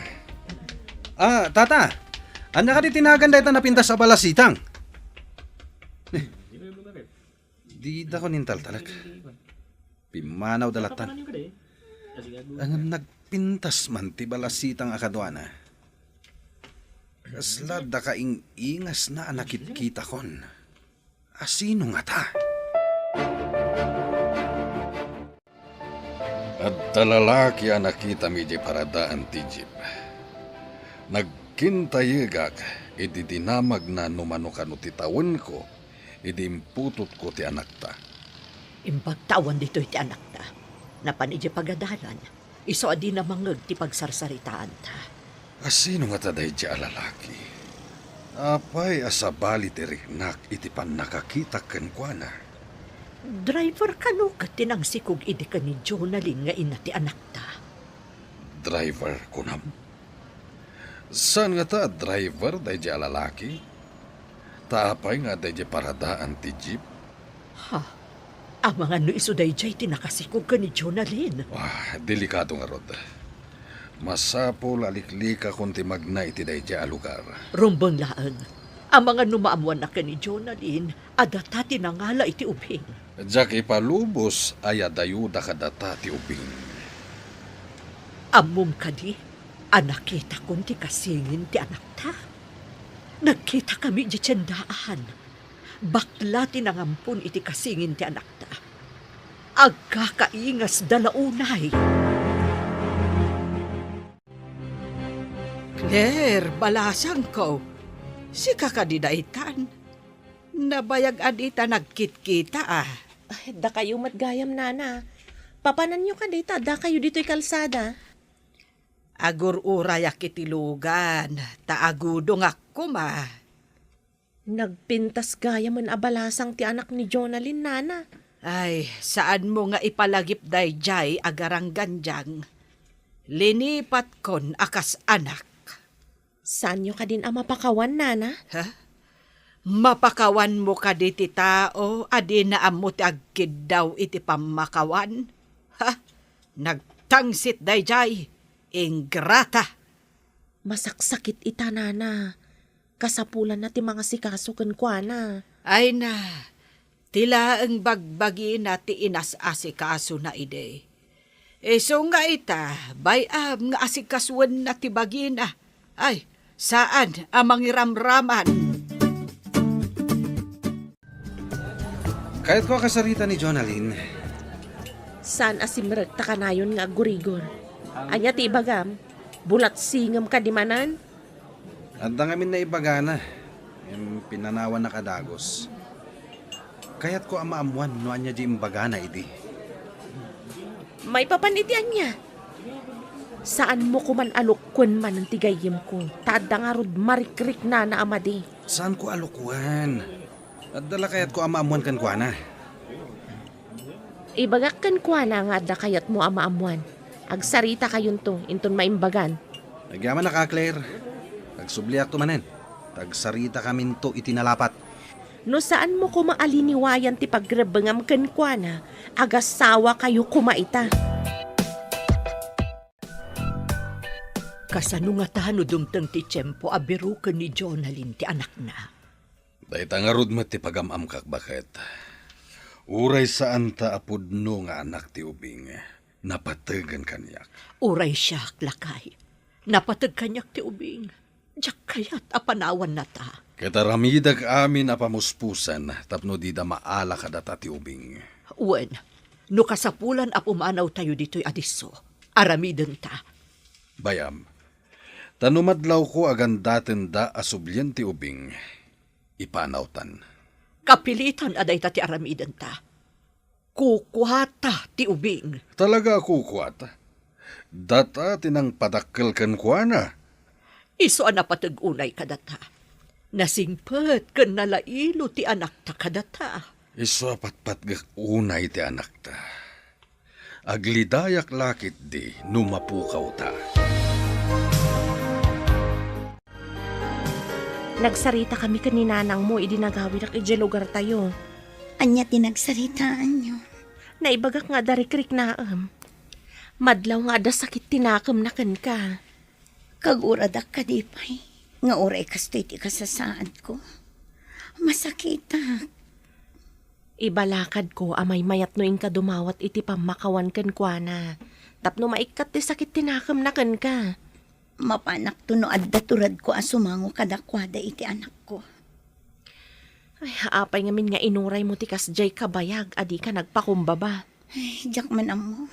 Ah, Tata, ania kadi ti nagan dayta napintas a balasitang? Ni, didakon intaltalek. Pimmanawda lattan. Ngem nagpintas man ti balasitang a kaduana. Kasla dakaing-ingasna a nakitkitakon. A sino ngata? Adda lalaki a nakitam idiay paradaan ti jeep. Nagkintayegak idi dinamagna no mano kano ti tawenko idi imputotko ti anakta. Imbag ta awan ditoy ti anakta. Napan idiay pagadalan. Isu a dina mangngeg ti pagsarsaritaanta. A sino ngata daydiay a lalaki? Apay a sabali ti riknak iti pannakakitak kenkuana? Driver kano ket ti nangsikog idi ken ni Jonalyn nga ina ti anakta. Driver, kunam? Saan ngata a driver daydiay a lalaki? Ta apay nga adda idiay paradaan ti jeep? Ha? Amangan no isu daydiay ti nakasikog ken ni Jonalyn. Ah, delikado ngarud. Masapul a liklikakon ti magna iti daydiay a lugar. Rumbeng laeng. Amangan no maammoanna ken ni Jonalyn a data ti nangala iti ubing. Diak ipalubos a yadayuda kadata ti ubing. Ammom kadi a nakitakon ti kasingin ti anakta? Nagkitakami idiay tiendaan. Bakla ti nangampon iti kasingin ti anakta. Agkakaingasda la unay. Claire, balasangko, sika kadi daytan? Nabayag a dita nagkitkita, a. Ay, dakayo met gayam, Nana. Papananyo kadi ta addakayo ditoy kalsada? Agur-urayak iti lugan, ta agudongak koma. Nagpintas gayamen a balasang ti anak ni Jonalyn, Nana. Ay, saanmo nga ipalagip daydiay a garanggandiang. Linipatkon a kas anak. Saanyo kadin a mapakawan, Nana? Ha? Mapakawanmo kadi ti tao a dina ammo ti agkiddaw iti pammakawan? Ha? Nagtangsit daydiay, ingrata! Masaksakit ita, Nana. Kasapulanna ti mangasikaso kenkuana. Ay na, ti laeng bagbagina ti inas-asikasona idi. Isu nga ita, bay-am nga asikasoenna ti bagina. Ay, saan a mangiramraman. Kayatko a kasarita ni Jonalyn. Saan a simrek ta kanayon nga aggurigor. Ania ti ibagam? Bulatsingem kadi manen? Adda ngamin naibagana, ngem pinanawannak a dagus. Kayatko a maammuan no ania diay imbagana idi. Maipapan iti ania? Saanmo koman a lukkuen manen ti gayyemko, ta adda ngarud marikriknana a madi. Saanko a lukkuen. Adda la kayatko a maammuan kenkuana. Ibagak kenkuana nga adda kayatmo a maammuan. Agsaritakayon inton maimbagan. Agyamanak a, Claire. Agsubliakto manen. Agsaritakaminto iti nalapat. No saanmo koma a liniwayan ti pagrebbengam kenkuana, agasawakayo koma ita. Kasano ngata no dumteng ti tiempo a biroken ni Jonalyn ti anakna? Dayta ngarud met ti pagam-amkak, baket. Uray saanta a pudno nga anak ti ubing, napategen kaniak. Uray siak, lakay, napateg kaniak ti ubing. Diak kayat a panawanna ta. Ket aramidek amin a pamuspusan tapno dida maala kadata ti ubing. Wen, no kasapulan a pumanawtayo ditoy a disso, aramidenta. Bay-am, ta no madlawko a gandatenda a sublien ti ubing, ipanawtan. Kapilitan a dayta ti aramidenta. Kukuata ti ubing. Talaga a kukuata? Data ti nangpadakkel kenkuana. Isu a napateg unay kadata. Nasingpet ken nalailo ti anakta kadata. Isu a patpatgek unay ti anakta. Aglidayak la ketdi no mapukawta. Nagsaritaka mi ken ni nanangmo idi nagawidak idiay lugartayo. Ania ti nagsaritaanyo? Naibagak nga adda rikriknaem. Madlaw nga adda sakit ti nakemna kenka. Kaguradak kadi pay nga uray kastoy ti kasasaadko. Masakitak. Ibalakadko a maymayat no inka dumawat iti pammakawan kenkuana, tapno maikkat ti sakit ti nakemna kenka. Mapanakto no adda turadko a sumango kadakuada iti anakko. Ay, apay ngamin nga inuraymo ti kasdiay kabayag a dika nagpakumbaba? Ay, diak man ammo.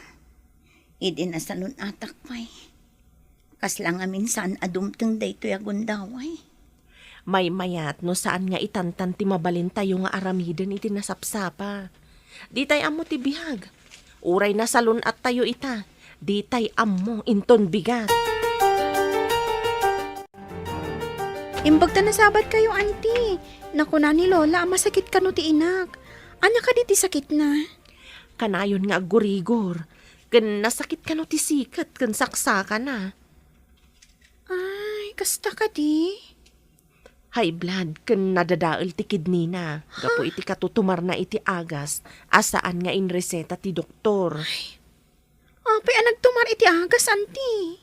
Idi nasalun-atak pay, kasla ngamin saan a dumteng daytoy a gundaway. Maymayat no saan nga itantan ti mabalintayo nga aramiden iti nasapsapa. Ditay ammo ti biag. Uray nasalun-attayo ita, ditay ammo inton bigat. Imbag ta nasabat kayo, Auntie. Nakuna ni Lola a masakit kano ti inak. Ania kadi ti sakitna? Kanayon nga aggurigor, ken nasakit kano ti siket ken saksakana. Ay, kasta kadi? High blood ken nadadael ti kidney na gapu iti katutumarna iti agas a saan nga inreseta ti doktor. Apay a nagtumar iti agas, anti?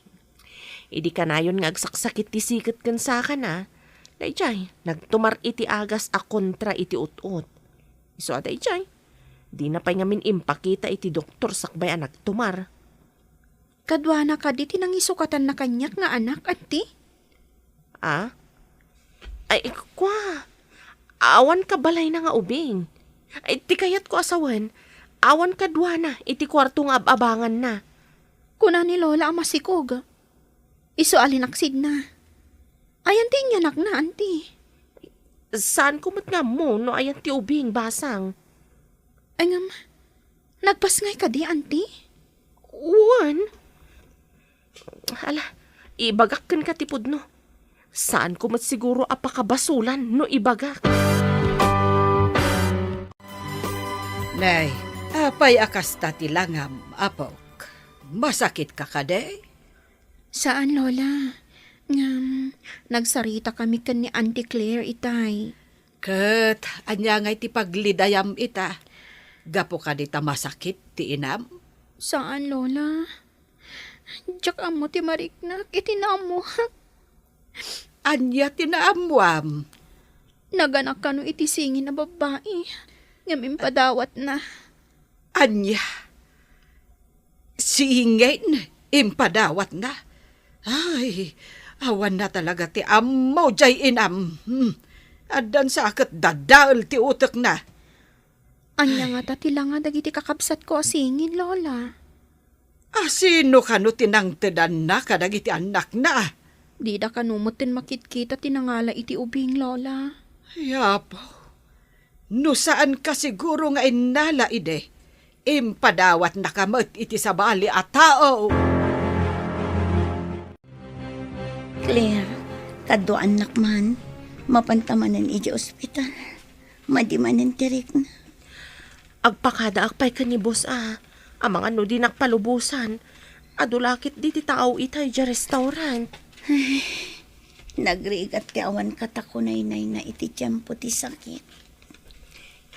Idi kanayon nga agsaksakit ti siket ken sakana, daydiay, nagtumar iti agas a kontra iti ut-ot. Isu a daydiay, dina pay ngamin impakita iti doktor sakbay a nagtumar. Kaduana kadi ti nangisukatanna kaniak nga anak, anti? Ah? Ay, kua, awan kabalayna nga ubing. Ay, ti kayatko a sawen, awan kaduana iti kuarto nga ab-abanganna. Kuna ni Lola a masikog. Isu a linaksidna. Ayan ti inyanakna, anti? Saanko met nga ammo no ayan ti ubing, basang. Ay ngem, nagpasngay kadi, anti? Wen. Ala, ibagak kenka ti pudno. Saanko met siguro a pakabasulan no ibagak. Nay, apay a kasta ti langam, apok? Masakitka kadi? Saan, Lola. Ngem, nagsaritakami ken ni Auntie Claire itay. Ket ania ngay ti paglidayam ita? Gapu kadi ta masakit ti inam? Saan, Lola. Diak ammo ti mariknak iti naammoak. Ania ti naammoam? Naganak kano iti singin a babbai, ngem impadawatna. Ania? Singin? Impadawatna? Ay, awanna talaga ti ammo jay inam. Hmm. Addan sa ket dadael ti utekna. Ania ngata ti langa dagiti kakabsatko a singin, Lola? A sino kano ti nangtedanna kadagiti annakna? Dida kano metten makitkita ti nangala iti ubing, Lola. Ay, Apo, no saanka siguro nga innala idi, impadawatnaka met iti sabali a tao. Claire, kaduaannak man, mapanta manen iti ospital. Madi manen ti rikna. Agpakadaak pay ken ni Boss a, amangan no dinak palubosan. Adu la ketdi ti tao itay idiay restaurant. Ay, nagrigat ti awan katakunaynayna iti tiempo ti sakit.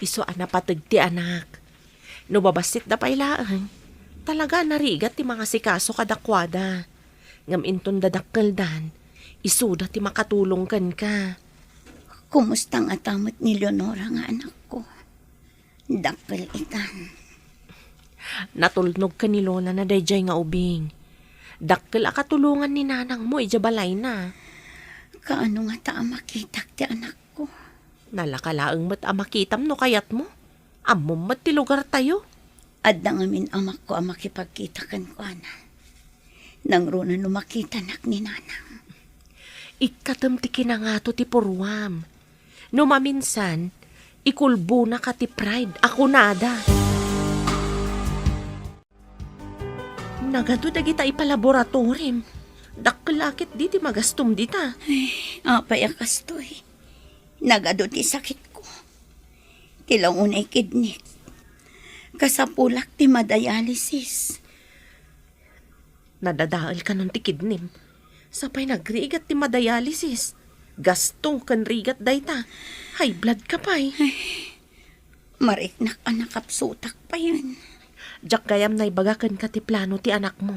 Isu a napateg ti anak. No babassitda pay laeng, talaga a narigat ti mangasikaso kadakuada. Ngem inton dadakkeldan, isuda ti makatulong kenka. Kumusta ngata met ni Leonora nga anakko? Dakkel itan. Natulnog ken ni Lola na daydiay nga ubing. Dakkel a katulongan ni nanangmo idiay balayna. Kaano ngata a makitak ti anakko? Nalaka laeng met a makitam no kayatmo. Ammom met ti lugartayo. Adda ngamin amakko a makipagkita kenkuana. Nangruna no makitanak ni nanang. Ikkatem ti kinangato ti purruam. No maminsan, ikulbonaka ti pride a kunada. Nagadu dagita ipalaboratorim. Dakkel a ketdi ti magastom dita. Ay, apay a kastoy. Nagadu ti sakitko. Ti la unay kidnik. Kasapulak ti madialysis. Nadadael kanon ti kidnim. Sapay nagrigat ti madialysis. Gasto ken rigat dayta. High blood ka pay. Ay, mariknak a nakapsutak payen. Diak gayam naibaga kenka ti plano ti anakmo.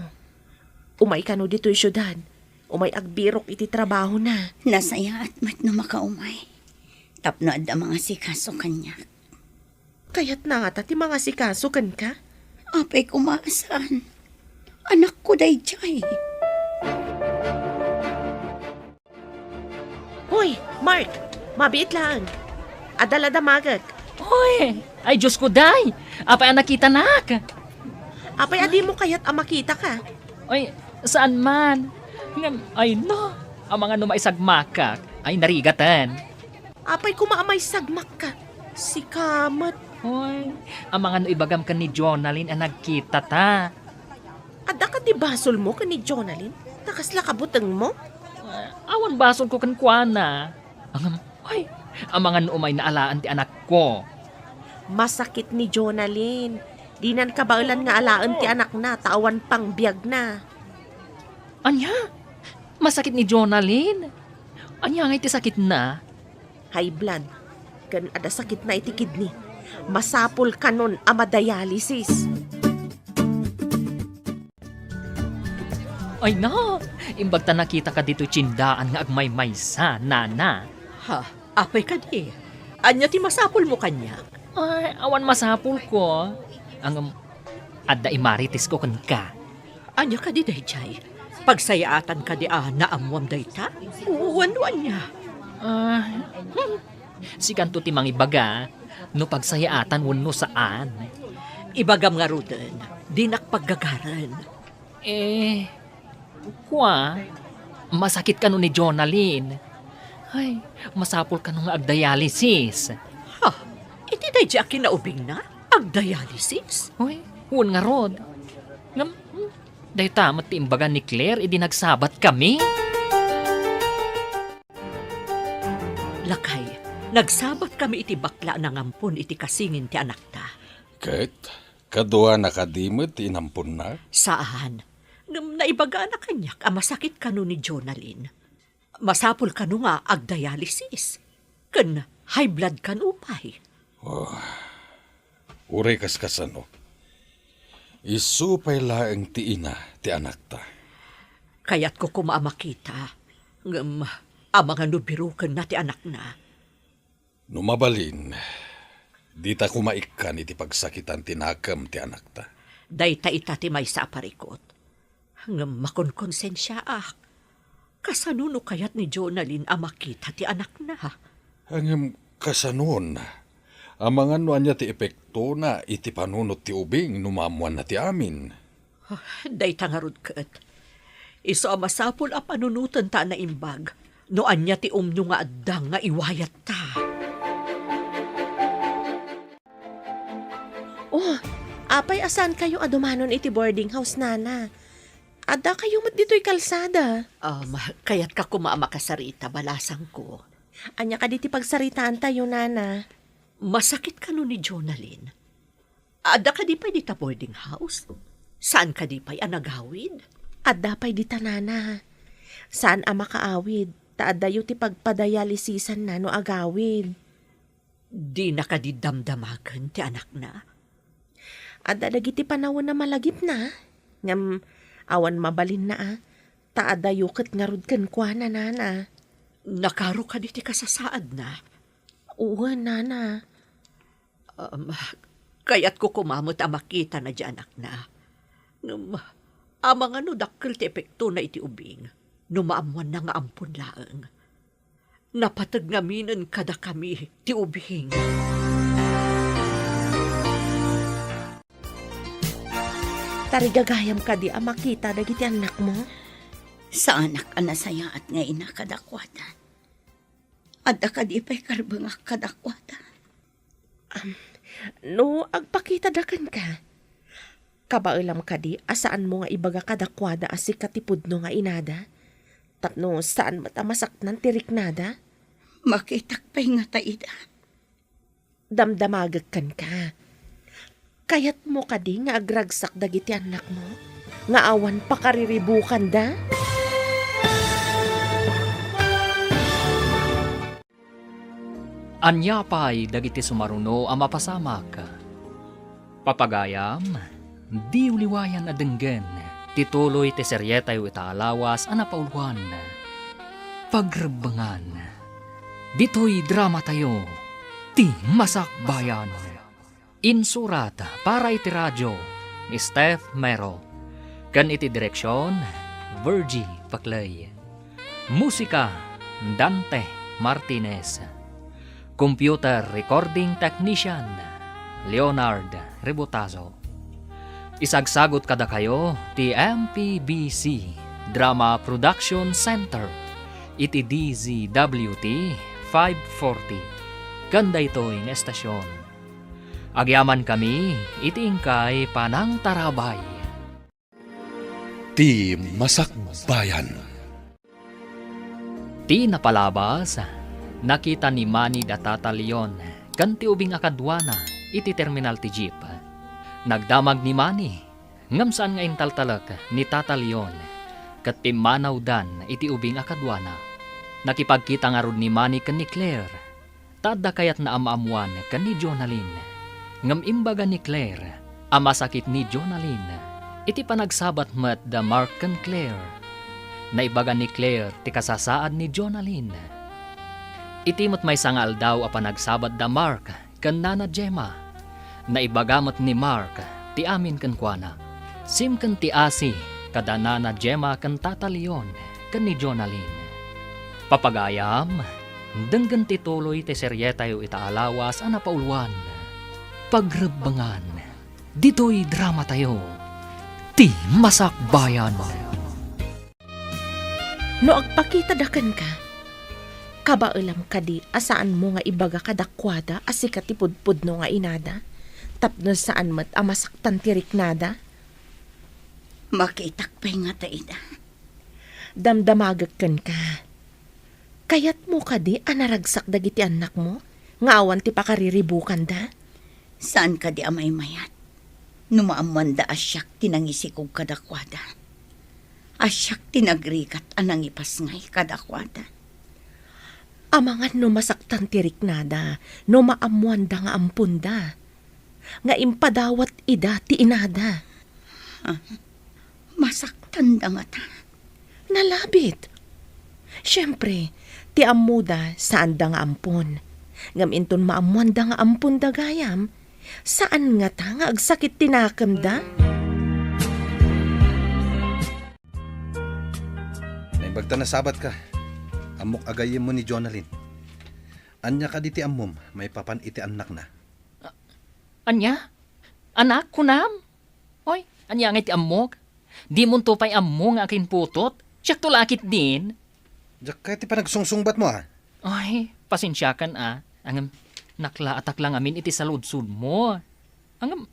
Umay kano ditoy siudad. Umay agbirok iti trabahona. Nasayaat met no makaumay. Tapno adda mangasikaso kaniak. Kayatna ngata ti mangasikaso kenka? Apay koma a saan. Anakko daydiay. Hoy, Mark! Mabiit laeng. Adda la damagek. Hoy! Ay, Diosko, day! Apay a nakitanak? Apay a dimo kayat a makitaka? Ay, saan man. Ngem, ay no, amangan no maisagmakak. Ay, narigaten. Apay koma a maisagmakka? Sika met. Hoy, amangan no ibagam ken ni Jonalyn a nagkitata. Adda kadi basolmo ken ni Jonalyn? Ta kasla kabutengmo? Ah, awan basolko kenkuana. Ngem, hoy, amangan no umayna alaen ti anakko. Masakit ni Jonalyn. Dinan kabaelan nga alaen ti anakna ta awan pangbiagna. Ania? Masakit ni Jonalyn? Ania ngay ti sakitna? high blood, ken adda sakitna iti kidney. Masapul kanon a madialysis. Ay na, imbag ta nakitaka ditoy tiendaan nga agmaymaysa, nana. Ha? Apay kadi? Ania ti masapulmo kaniak? Ay, awan masapulko. Ngem, adda imaritesko kenka. Ania kadi daydiay? Pagsayaatan kadi a naammoam dayta? Wenno ania? Ah, hmm. Sikanto ti mangibaga no pagsayaatan wenno saan. Ibagam ngaruden, dinak paggagaren. Eh, kua, masakit kano ni Jonalyn. Ay, masapul kano nga agdialysis. Ha? Iti daydi a kinaubingna? Agdialysis? Uy, wen ngarud. Ngem, hmm, dayta met ti imbaga ni Claire idi nagsabatkami. Lakay, nagsabatkami iti bakla a nangampon iti kasingin ti anakta. Ket kaduana kadi met ti inamponna? Saan. Ngem naibagana kaniak a masakit kano ni Jonalyn. Masapul kano nga agdialysis. Ken high blood kano pay. Oh, uray kaskasano. Isu pay laeng ti ina ti anakta. Kayatko koma a makita. Ngem amangan no birokenna ti anakna. No mabalin, dita koma ikkan iti pagsakitan ti nakem ti anakta. Dayta ita ti maysa a parikut. Ngem makonkonsensiaak. Kasano no kayat ni Jonalyn a makita ti anakna? Ngem kasanon? Amangan no ania ti epektona iti panunot ti ubing no maammoanna ti amin? Ah, dayta ngarud ket. Isu a masapul a panunotenta a naimbag no ania ti umno nga adda nga iwayatta. Oh, apay a saankayo a dumanon iti boarding house, nana? Addakayo met ditoy kalsada. Um, kayatka koma a makasarita, balasangko. Ania kadi ti pagsaritaantayo, nana? Masakit kano ni Jonalyn? Adda kadi pay dita boarding house? Saan kadi pay a nagawid? Adda pay dita, nana. Saan a makaawid, ta addayo ti pagpadialysisanna no agawid. Dina kadi damdamagen ti anakna? Adda dagiti panawen a malagipna, ngem awan mabalinna a, ta addayo ket ngarud kenkuana, nana. Nakaro kadi ti kasasaadna? Wen, nana. Um, kayatko koma met a makitana diay anakna. Ngem, amangan no dakkel ti epektona iti ubing, no maammoanna nga ampon laeng. Napateg ngaminen kadakami ti ubing. Tarigagayam kadi a makita dagiti annakmo? Saanak a nasayaat nga ina kadakuada. Adda kadi pay karbengak kadakuada? Am, no agpakitada kenka, kabaelam kadi a saanmo nga ibaga kadakuada a sika ti pudno nga inada, tapno saan met a masaknan ti riknada? Makitak pay ngata ida. Damdamagek kenka. Kayatmo kadi nga agragsak dagiti annakmo nga awan pakariribukanda? Ania pay dagiti sumaruno a mapasamak? Papagayam, diyo liwayan a denggen ti tuloy ti serietayo ita a lawas a napauluan, Pagrebbengan. Ditoy dramatayo, Ti Masakbayan. Insurat para iti radio ni Steph Mero, ken iti direksion, Virgie Paclay. Musika, Dante Martinez. Computer recording technician, Leonard Rebotazo. Isagsagot kadakayo ti M P B C Drama Production Center iti D Z W T five forty, ken daytoy nga estasion. Agyamankami iti inkay panangtarabay. Ti Masakbayan. Ti napalabas, nakita ni Manny da Tata Leon ken ti ubing a kaduana iti terminal ti jeep. Nagdamag ni Manny, ngem saan nga intaltalek ni Tata Leon, ket pimmanawdan iti ubing a kaduana. Nakipagkita ngarud ni Manny ken ni Claire. Adda kayatna a maammoan ken ni Jonalyn. Ngem imbaga ni Claire a masakit ni Jonalyn iti panagsabat met da Mark ken Claire. Naibaga ni Claire ti kasasaad ni Jonalyn. Iti met maysa nga aldaw a panagsabat da Mark ken Nana Gemma, naibaga met ni Mark ti amin kenkuana. Sim ken ti asi kada Nana Gemma ken Tata Leon ken ni Jonalyn. Papagayam, denggen ti tuloy ti serietayo ita a lawas a napauluan, Pagrebbengan. Ditoy dramatayo, ti Masakbayan. No agpakitada kenka, kabaelam kadi a saanmo nga ibaga kadakuada a sika ti pudpudno nga inada, tapno saan met a masaktan ti riknada? Makitak pay ngata ida. Damdamagek kenka. Kayatmo kadi a naragsak dagiti annakmo nga awan ti pakariribukanda? Saan kadi a maymayat no maammoanda a siak ti nangisikog kadakuada, a siak ti nagrigat a nangipasngay kadakuada? Amangan no masaktan ti riknada no maammoanda nga amponda, nga impadawat ida ti inada. Ah, masaktanda ngata? Nalabit. Siempre, ti ammoda, saanda nga ampon. Ngem inton maammoanda nga amponda gayam, saan ngata nga agsakit ti nakemda? Naimbag ta nasabatka. Ammok a gayyemmo ni Jonalyn. Ania kadi ti ammom maipapan iti annakna? Ania? Anak, kunam? Oy, ania ngay ti ammok? Dimonto pay ammo nga akinputot? Siakto la a ketdin. Diak kayat ti panagsungsungbatmo, a. Ay, pasensiakan, a. Ngem, naklaatak la ngamin iti saludsodmo. Ngem,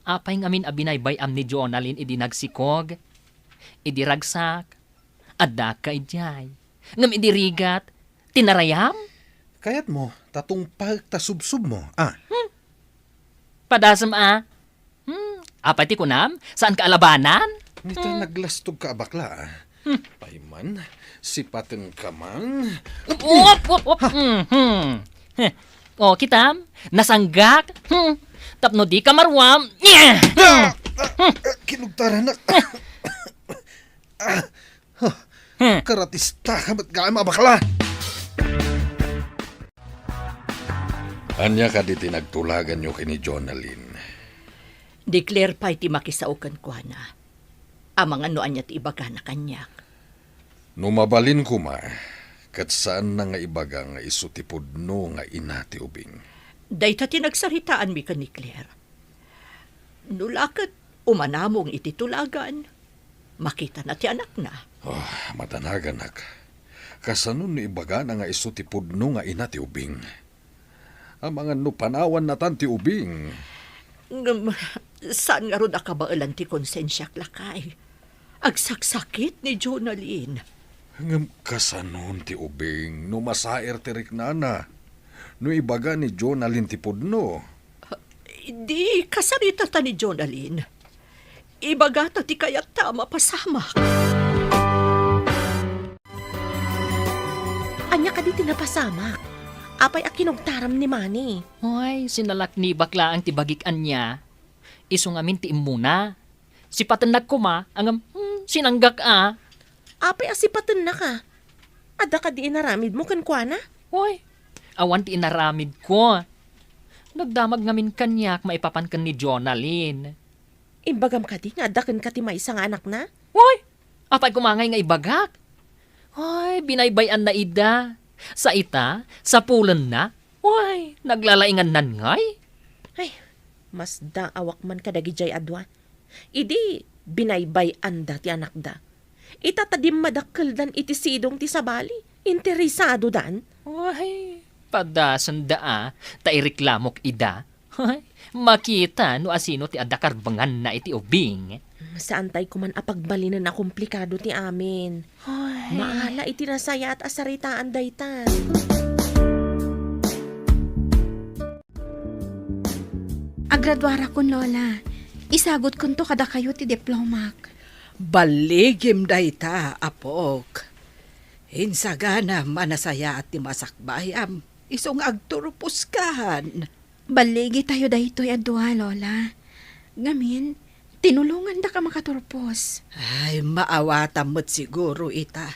apay ngamin a binaybay-am ni Jonalyn idi nagsikog? Idi ragsak? Adda ka idiay. Ngem idi rigat, tinarayam? Kayatmo, ta tungpaek ta subsubmo, a. Hmm. Padasem, a. Hmm. Apay ti kunam? Saanka a labanan? Nita, hmm, naglastogka a bakla, a. Hmm. Pay man, sipatenka man. Op, op, op, op. Hmm, hmm. Heh. O, kitam? Nasanggak? Hmm. Tapno dika maruam. Ah! Ah! Ah! Kinugtaranak. Ah! Huh. Hmm. Karatistaka met gayam a bakla! Ania kadi ti nagtulaganyo ken ni Jonalyn? Ni Claire pay ti makisao kenkuana. Amangan no ania ti ibagana kaniak. No mabalin koma, ket saanna nga ibaga nga isu ti pudno nga ina ti ubing. Dayta ti nagsaritaanmi ken ni Claire. No la ket umanamong iti tulagan, makitana ti anakna. Oh, madanaganak. Kasano no ibagana nga isu ti pudno nga ina ti ubing? Amangan no panawannatan ti ubing. Ngem, saan ngarud a kabaelan ti konsensiak, lakay. Agsaksakit ni Jonalyn. Ngem kasanon ti ubing no masair ti riknana? No ibaga ni Jonalyn ti pudno? Di kasaritata ni Jonalyn. Ibagata ti kayatta a mapasamak. Ania kadi ti napasamak? Apay a kinugtaram ni Mani? Ay, sinalaknibak laeng ti bagik ania. Isu ngamin ti immuna. Sipatennak koma, ngem, hmm, sinanggak a. Apay a sipatennaka? Adda kadi inaramidmo kenkuana? Oy, awan ti inaramidko. Nagdamag ngamin kaniak maipapan ken ni Jonalyn. Imbagam kadi nga adda kenka ti maysa nga anakna? Oy, apay koma ngay nga ibagak? Oy, binaybay-anna ida. Sa ita, sapulenna. Oy, naglalaingannan ngay. Ay, masdaawak man kadagidiay a dua. Idi binaybay-anda ti anakda. Ita ta dimmadakkeldan iti sidong ti sabali, interesadodan. Ay, padasenda a, ta ireklamok ida. Ay, makita no asino ti adda karbenganna iti ubing. Saantay koman a pagbalinen a komplikado ti amin. Ay. Maala iti nasayaat a saritaan dayta. Agraduarakon, Lola. Isagutkonto kadakayo ti diplomak. Balligim dayta, apok. Insaganam a nasayaat ti masakbayam. Isu nga agturposkan. Balligitayo daytoy a dua, Lola. Ngamin, tinulongandaka makaturpos. Ay, maawatam met siguro ita.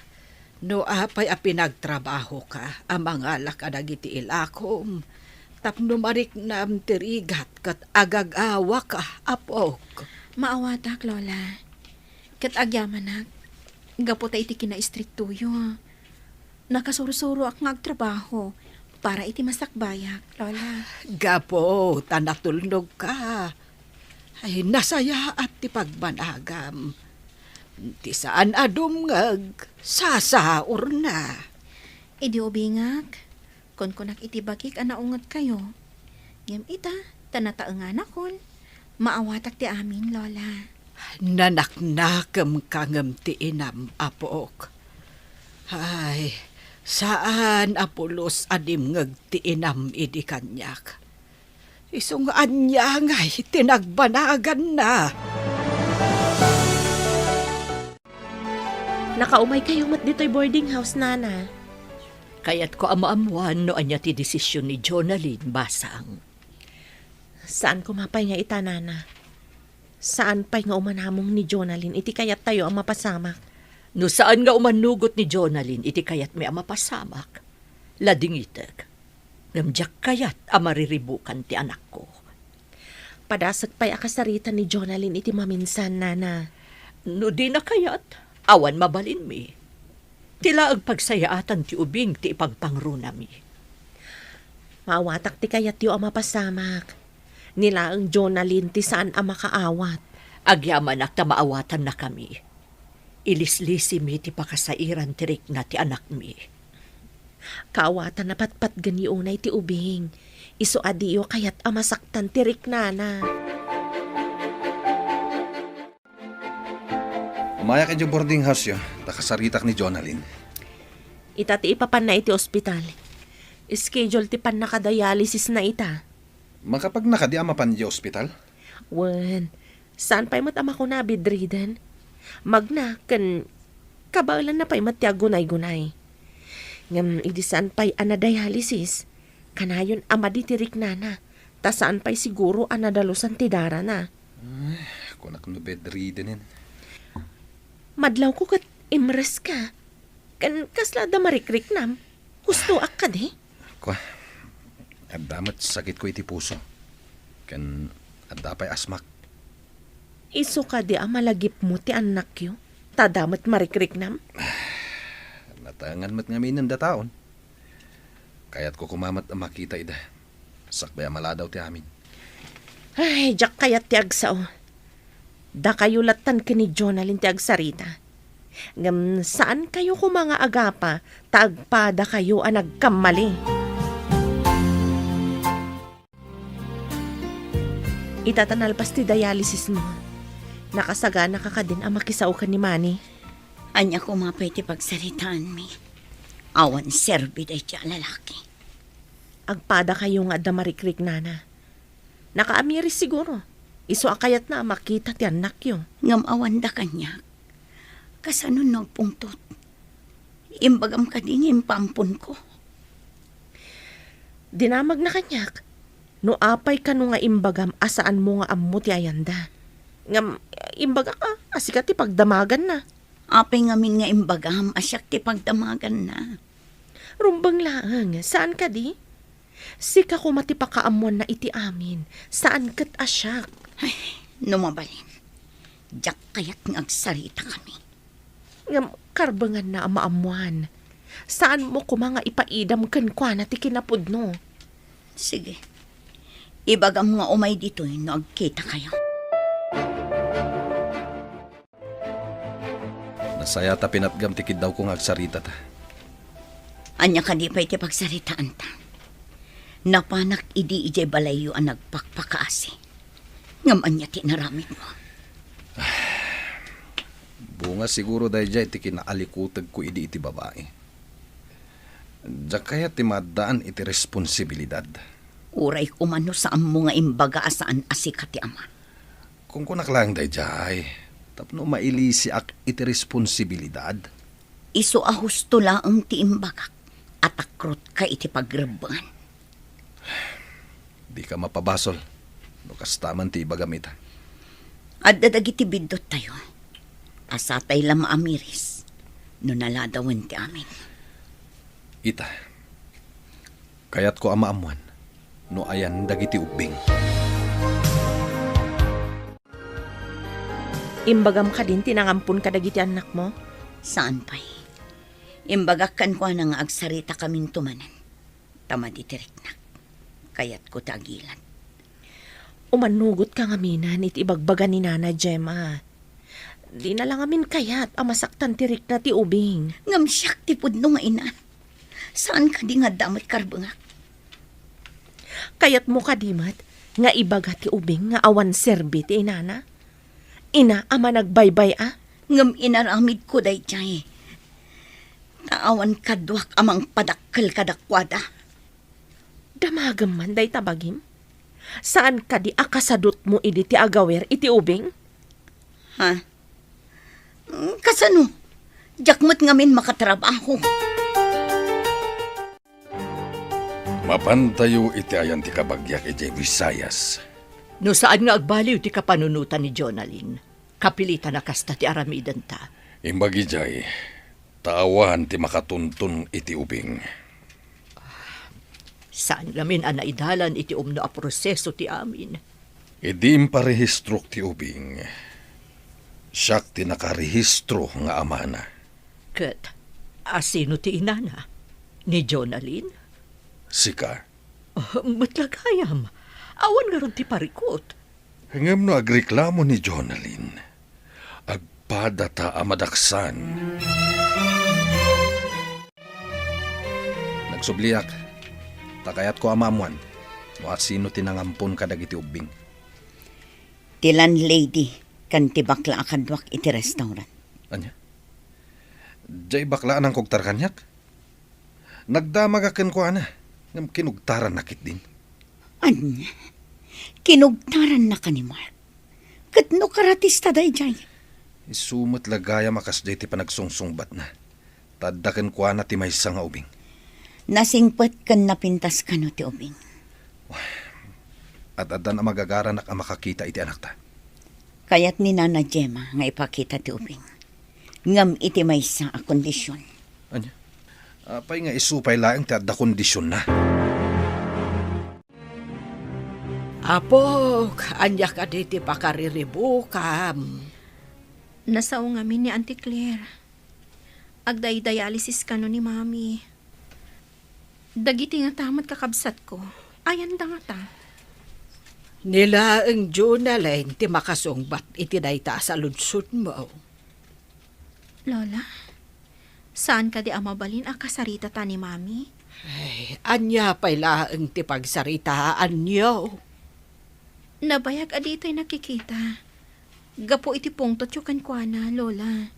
No apay a pinagtrabahoka a mangala kadagiti ilakom, tapno mariknam ti rigat ket agagawaka, apok. Maawatak, Lola. Ket agyamanak, gapu ta iti kinaistriktoyo, nakasursuroak nga agtrabaho para iti masakbayak, Lola. Gapu ta natulnogka. Ay, nasayaat ti pagbanagam. Ti saan a dumngeg, sasaurna. Idi ubingak, kunkunak iti bagik a naungetkayo. Ngem ita, ta nataenganakon, maawatak ti amin, Lola. Nanaknakemka ngem ti inam, apok. Ay, saan a pulos a dimngeg ti inam idi kaniak. Isu nga ania ngay ti nagbanaganna. Nakaumaykayo met ditoy boarding house, Nana. Kayatko a maammoan no ania ti desisyon ni Jonalyn, Basang. Saan koma pay nga ita, Nana. Saan pay nga umanamong ni Jonalyn iti kayattayo a mapasamak. No saan nga umanugot ni Jonalyn iti kayatmi a mapasamak, ladingitek. Ngem diak kayat a mariribukan ti anakko. Padasek pay a kasarita ni Jonalyn iti maminsan, Nana. No dina kayat, awan mabalinmi. Ti laeng pagsayaatan ti ubing ti ipagpangrunami. Maawatak ti kayatyo a mapasamak. Ni laeng Jonalyn ti saan a makaawat. Agyamanak ta maawatannakami. Ilislisimi ti pakasairan ti rikna ti anakmi. Kaawatan a patpatgenyo unay ti ubing. Isu a diyo kayat a masaktan ti riknana. Umayak idiay boarding house-yo, ta kasaritak ni Jonalyn. Ita ti ipapanna iti ospital. Schedule ti pannakadialysisna ita. Makapagna kadi a mapan idiay ospital? Wen, saan pay met a makuna a bedridden. Magna ken kabaelanna pay met ti aggunaygunay. Ngem idi saan pay a nadialysis, kanayon a madi ti riknana, ta saan pay siguro a nadalusan ti darana. Ay, kunak no bedridden-en. Madlawko ket imreska. Ken kasla adda marikriknam? Hustoak kadi? Kua, adda met sakitko iti puso. Ken adda pay asmak. Isu kadi a malagipmo ti annakyo, ta adda met marikriknam? Nataengan met ngamin dataon. Kayatko koma met a makita ida. Sakbay a maladaw ti amin. Ay, diak kayat ti agsao. Dakayo lattan ken ni Jonalyn ti agsarita. Ngem saan kayo koma nga agapa ta agpadakayo a nagkammali. Ita ta nalpas ti dialysismo, nakasaganaka kadin a makisao ken ni Manny? Ania koma pay ti pagsaritaanmi? Awan serbi daydi a lalaki. Agpadakayo nga adda marikriknana. Nakaamiris siguro. Isu a kayatna a makita ti annakyo. Ngem awanda kaniak. Kasano no agpungtot? Imbagam kadi nga impaamponko? Dinamagna kaniak. No apay kano nga imbagam a saanmo nga ammo ti ayanda. Ngem, imbagak a, a sika ti pagdamaganna. Apay ngamin nga imbagam a siak ti pagdamaganna? Rumbeng laeng, saan kadi? Sika koma ti pakaammoanna iti amin, saan ket a siak. Ay, no mabalin, diak kayat nga agsaritakami. Ngem karbenganna a maammoan. Saanmo koma nga ipaidam kenkuana ti kinapudno. Sige. Ibagam nga umay ditoy no agkitakayo. Nasayaat a pinatgam ti kiddawko nga agsaritata. Ania kadi pay ti pagsaritaanta? Napanak idi idiay balayyo a nagpakpakaasi. Ngem ania ti inaramidmo? Bunga siguro daydiay ti kinaalikutegko idi iti babai. Diak kayat ti maaddaan iti responsibilidad. Uray koma no saanmo nga imbaga a saan a sika ti ama. Kunkunak laeng daydiay, tapno mailisiak iti responsibilidad. Isu a husto laeng ti imbagak. a takrotka iti pagrebbengan. Dika mapabasol no kasta man ti ibagam ita. Adda dagiti bidduttayo a satay la maamiris no naladawen ti amin. Ita, kayatko a maammuan no ayan dagiti ubbing. Imbagam kadin ti nangampon kadagiti annakmo? Saan pay. Imbagak kenkuana nga agsarita kaminto manen ta madi ti riknak. Kayatko ti agilad. Umannugotka ngaminen iti ibagbaga ni Nana Gemma. Dina la ngamin kayat a masaktan ti rikna ti ubing. Ngem siak ti pudno nga ina. Saan kadi nga adda met karbengak? Kayatmo kadi met nga ibaga ti ubing nga awan serbi ti inana? Ina a managbaybay-a? Ngem inaramidko daydiay. Ta awan kaduak a mangpadakkel kadakuada. Damagem man dayta bagim? Saan kadi a kasadutmo idi ti agawer iti ubing? Ha? Mm, kasano? Diak met ngamin makatrabaho. Mapantayo iti ayan ti kabagiak idiay Visayas. No saan nga agbaliw ti kapanunotan ni Jonalyn, kapilitan a kasta ti aramidenta. Imbag idiay, ta awan ti makatuntun iti ubing. Saan ngamin a naidalan iti umno a proseso ti amin. Idi imparehistrok ti ubing, siak ti nakarehistro nga amana. Ket asino ti inana? Ni Jonalyn? Sika. Ah, met la gayam. Awan ngarud ti parikut. Ngem no agreklamo ni Jonalyn, agpadata a madaksan. Nagsubliak, ta kayatko a maammuan no asino ti nangampon kadagiti ubbing. Ti landlady ken ti bakla a kaduak iti restaurant. Ania? Diay bakla a nangkugtar kaniak? Nagdamagak kenkuana, ngem kinugtaranna ketdin. Ania? Kinugtarannaka ni Mark? Ket no karatista daydiay? Isu met la gayam a kasdiay ti panagsungsungbatna. Ta adda kenkuana ti maysa nga ubing. Nasingpet ken napintas kano ti ubing? Ad-addan a magagaranak a makakita iti anakta. Kayat ni Nana Gemma nga ipakita ti ubing. Ngem iti maysa a kondision. Ania? Apay nga isu pay laeng ti adda kondisionna? Apok, ania kadi ti pakariribukam? Nasao ngamin ni Auntie Claire. Agdaydialysis kano ni Mami. Dagiti ngata met kakabsatko, ayanda ngata? Ni laeng Jonalyn ti makasungbat iti dayta a saludsodmo. Lola, saan kadi a mabalin a kasaritata ni Mami? Ay, ania pay laeng ti pagsaritaanyo? Nabayag a ditay nakikita. Gapu iti pungtotyo kenkuana, Lola.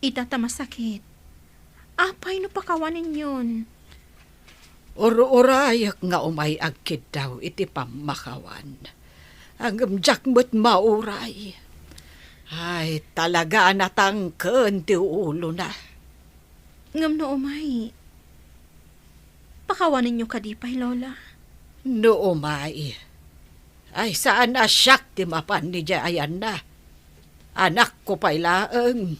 Ita ta masakit. Apay no pakawanenyon? Ur-urayek nga umay agkiddaw iti pammakawan. Ngem diak met mauray. Ay, talaga a natangken ti ulona. Ngem no umay, pakawanenyo kadi pay, Lola? No umay, ay saan a siak ti mapan idiay ayanna. Anakko pay laeng.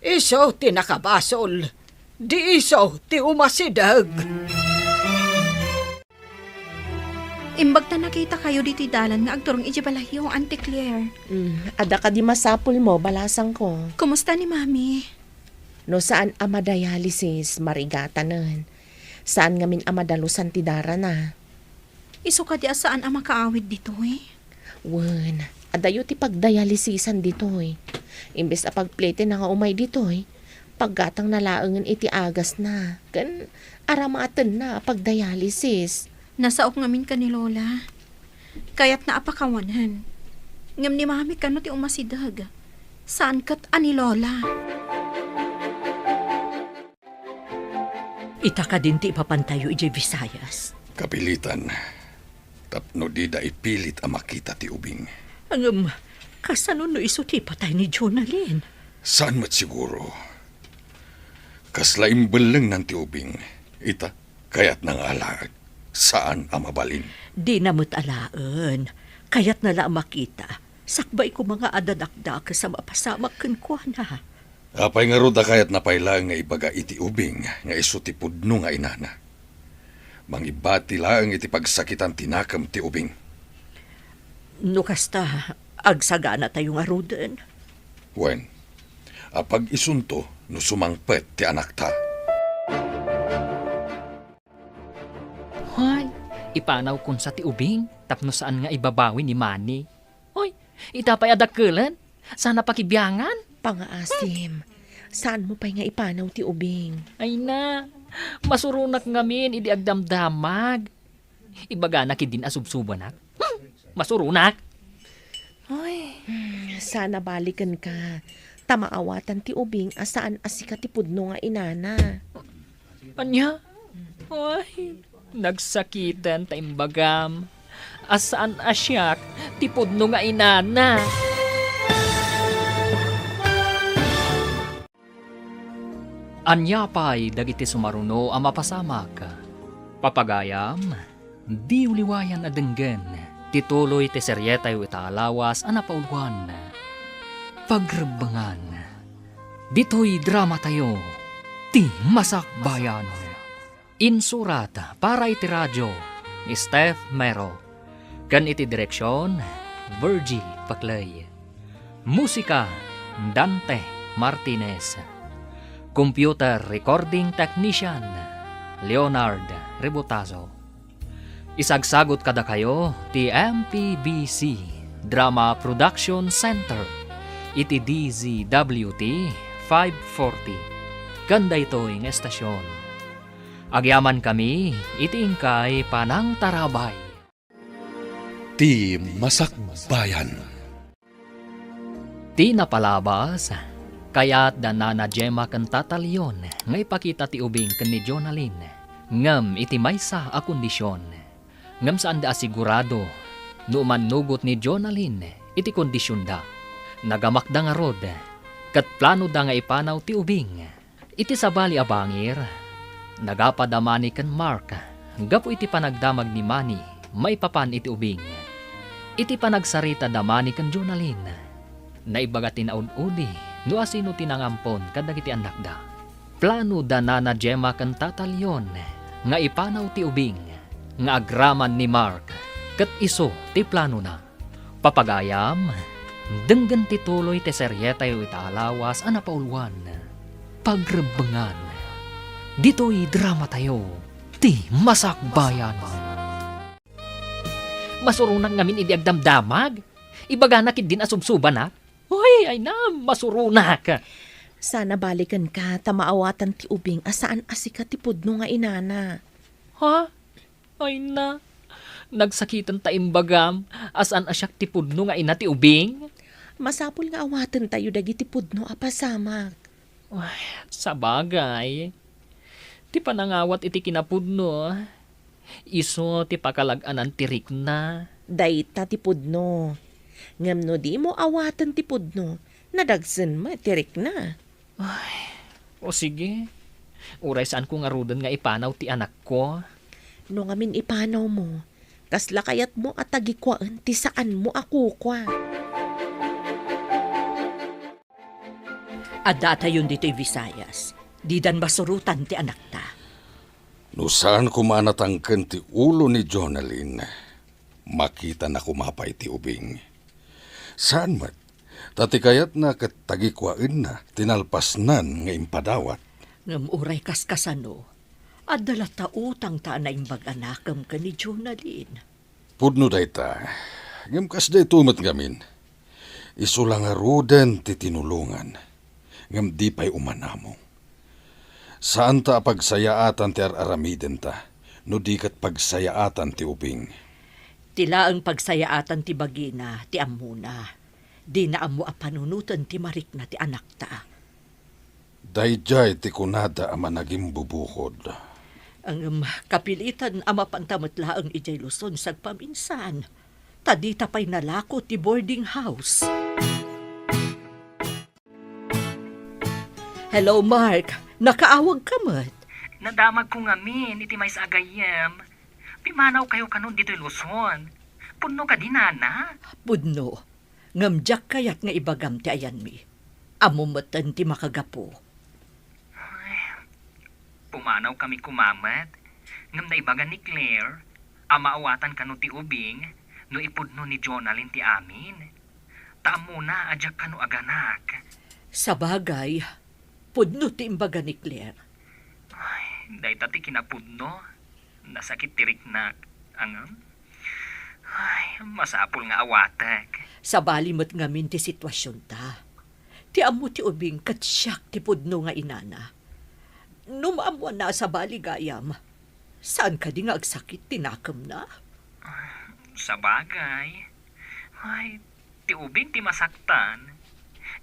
Isu ti nakabasol. Di isu ti umasideg. Imbag ta nakitakayo ditoy dalan nga agturong idiay balayyo, Auntie Claire. Mm, adda kadi masapulmo, balasangko? Kumusta ni Mami? No saan a madialysis, marigatanen. Saan ngamin a madalusan ti darana. Isu kadi a saan a makaawid ditoy? Wen, adayo ti pagdialysisan ditoy. Imbes a pagpletenna nga umay ditoy, paggatangna laengen iti agasna, ken aramatenna a pagdialysis. Nasaok ngamin ken ni Lola. Kayatna a pakawanen. Ngem ni Mami kano ti umasideg. Saan ket a ni Lola. Ita kadin ti ipapantayo idiay Visayas? Kapilitan, tapno dida ipilit a makita ti ubing. Ngem, kasano no isu ti ipatay ni Jonalyn? Saan met siguro. Kasla imbellengnan ti ubing. Ita, kayatna nga alaek. Saan a mabalin. Dina met alaen. Kayatna la a makita. Sakbay koma nga adda dakdakes a mapasamak kenkuana. Apay ngarud a kayatna pay laeng nga ibaga iti ubing nga isu ti pudno nga inana? Mangibbati laeng iti pagsakitan ti nakem ti ubing. No kasta, agsaganatayo ngaruden. Wen, apag-isunto no sumangpet ti anakta. Hay, ipanawkon sa ti ubing tapno saan nga ibabawi ni Manny. Hoy, ita pay a dakkelen, saan a pakibiangan. Pangaasim, saanmo pay nga ipanaw ti ubing. Ay na, masuronak ngamin idi agdamdamag. Ibaganak idin a subsubanak. Hmm, masuronak. Ay. Hmm, saan a balikenka, ta maawatan ti ubing a saan a sika ti pudno nga inana. Ania? Ay, nagsakiten ta imbagam a saan a siak ti pudno nga inana. Ania pay dagiti sumaruno a mapasamak? Papagayam, diyo liwayan a denggen ti tuloy ti serietayo ita a lawas a napauluan, Pagrebbengan. Ditoy dramatayo, ti Masakbayan. Insurat para iti radio ni Steph Mero, ken iti direksion, Virgie Paclay. Musika, Dante Martinez. Computer recording technician, Leonard Rebotazo. Isagsagut kadakayo ti M P B C Drama Production Center iti D Z W T five forty. Ken daytoy nga estasion, agyamankami iti inkay panangtarabay. Ti Masakbayan. Ti napalabas, kayat da Nana Gemma ken Tata Leon nga ipakita ti ubing ken ni Jonalyn, ngem iti maysa a kondision. Ngem saanda a sigurado no umannugot ni Jonalyn iti kondisionda. Nagamakda ngarud, ket planoda nga ipanaw ti ubing. Iti sabali a bangir, nagapa da Manny ken Mark gapu iti panagdamag ni Manny maipapan iti ubing. Iti panagsarita da Manny ken Jonalyn, naibaga ti naud-udi no asino ti nangampon kadagiti annakda. Plano da Nana Gemma ken Tata Leon nga ipanaw ti ubing nga agraman ni Mark ket isu ti planona. Papagayam, denggen ti tuloy ti serietayo ita a lawas a napauluan, Pagrebbengan. Ditoy dramatayo, ti Masakbayan. Masuronak ngamin idi agdamdamag. Ibaganak idin a subsubanak. Uy, ay na, masuronak. Sana balikenka ta maawatan ti ubing a saan a sika ti pudno nga inana. Ha? Ay na, nagsakiten ta imbagam a saan a siak ti pudno nga ina ti ubing? Masapul nga awatentayo dagiti pudno a pasamak. Ay, sabagay, ti panangawat iti kinapudno, isu ti pakalag-anan ti rikna. Dayta ti pudno. Ngem no dimo awaten ti pudno, nadagsen met ti rikna. Ay, o sige. Uray saanko ngaruden nga ipanaw ti anakko. No ngamin ipanawmo, kasla kayatmo a tagikuaen ti saanmo a kukua? Addatayon ditoy Visayas. Didan masurotan ti anakta. No saan koma a natangken ti ulo ni Jonalyn, makitana koma pay ti ubing. Saan met, ta ti kayatna ket tagikuaenna ti nalpasnan nga impadawat. Ngem uray kaskasano, adda latta utangta a naimbag a nakem ken ni Jonalyn. Pudno dayta, ngem kasdayto met ngamin. Isu la ngaruden ti tinulongan, ngem di pay umanamong. Saanta a pagsayaatan ti ar-aramidenta, no di ket pagsayaatan ti ubing. Ti laeng pagsayaatan ti bagina ti ammona. Dina ammo a panunoten ti marikna ti anakta. Daydiay ti kunada a managimbubukod. Ngem kapilitan a mapanta met laeng idiay Luzon sagpaminsan, ta dita pay nalako ti boarding house. Hello, Mark. Nakaawagka met? Nadamagko ngamin iti maysa a gayyem. Pimanawkayo kanon ditoy Luzon. Pudno kadi, nana? Pudno. Ngem diak kayat nga ibagam ti ayanmi. Ammom metten ti makagapu. Ay, pumanawkami koma met. Ngem naibaga ni Claire a maawatan kano ti ubing no ipudno ni Jonalyn ti amin. Ta ammona a diak kano aganak. Sabagay, pudno ti imbaga ni Claire. Ay, dayta ti kinapudno. Nasakit ti riknak. Ngem, ay, masapul nga awatek. Sabali met ngamin ti situasionta. Ti ammo ti ubing ket siak ti pudno nga inana. No maammoanna a sabali gayam, saan kadi nga agsakit ti nakemna? Sabagay. Ay, ti ubing ti masaktan.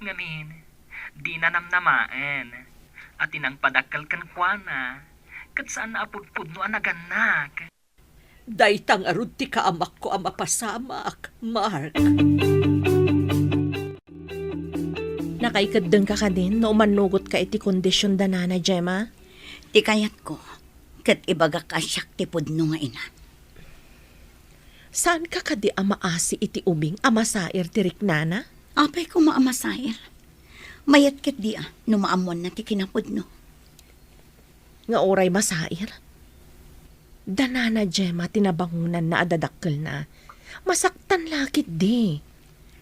Ngamin, dina namnamaen a ti nangpadakkel kenkuana, ket saanna a pudpudno a nagannak. Dayta ngarud ti kaamakko a mapasamak, Mark. Nakaikeddengka kadin no umannugotka iti kondision da Nana Gemma? Ti kayatko, ket ibagak a siak ti pudno nga ina. Saanka kadi a maasi iti ubing a masair ti riknana? Apay koma a masair? Mayat ketdi a no maammoanna ti kinapudno. Nga uray masair? Da Nana Gemma ti nabangonanna a dadakkelna. Masaktan la ketdi.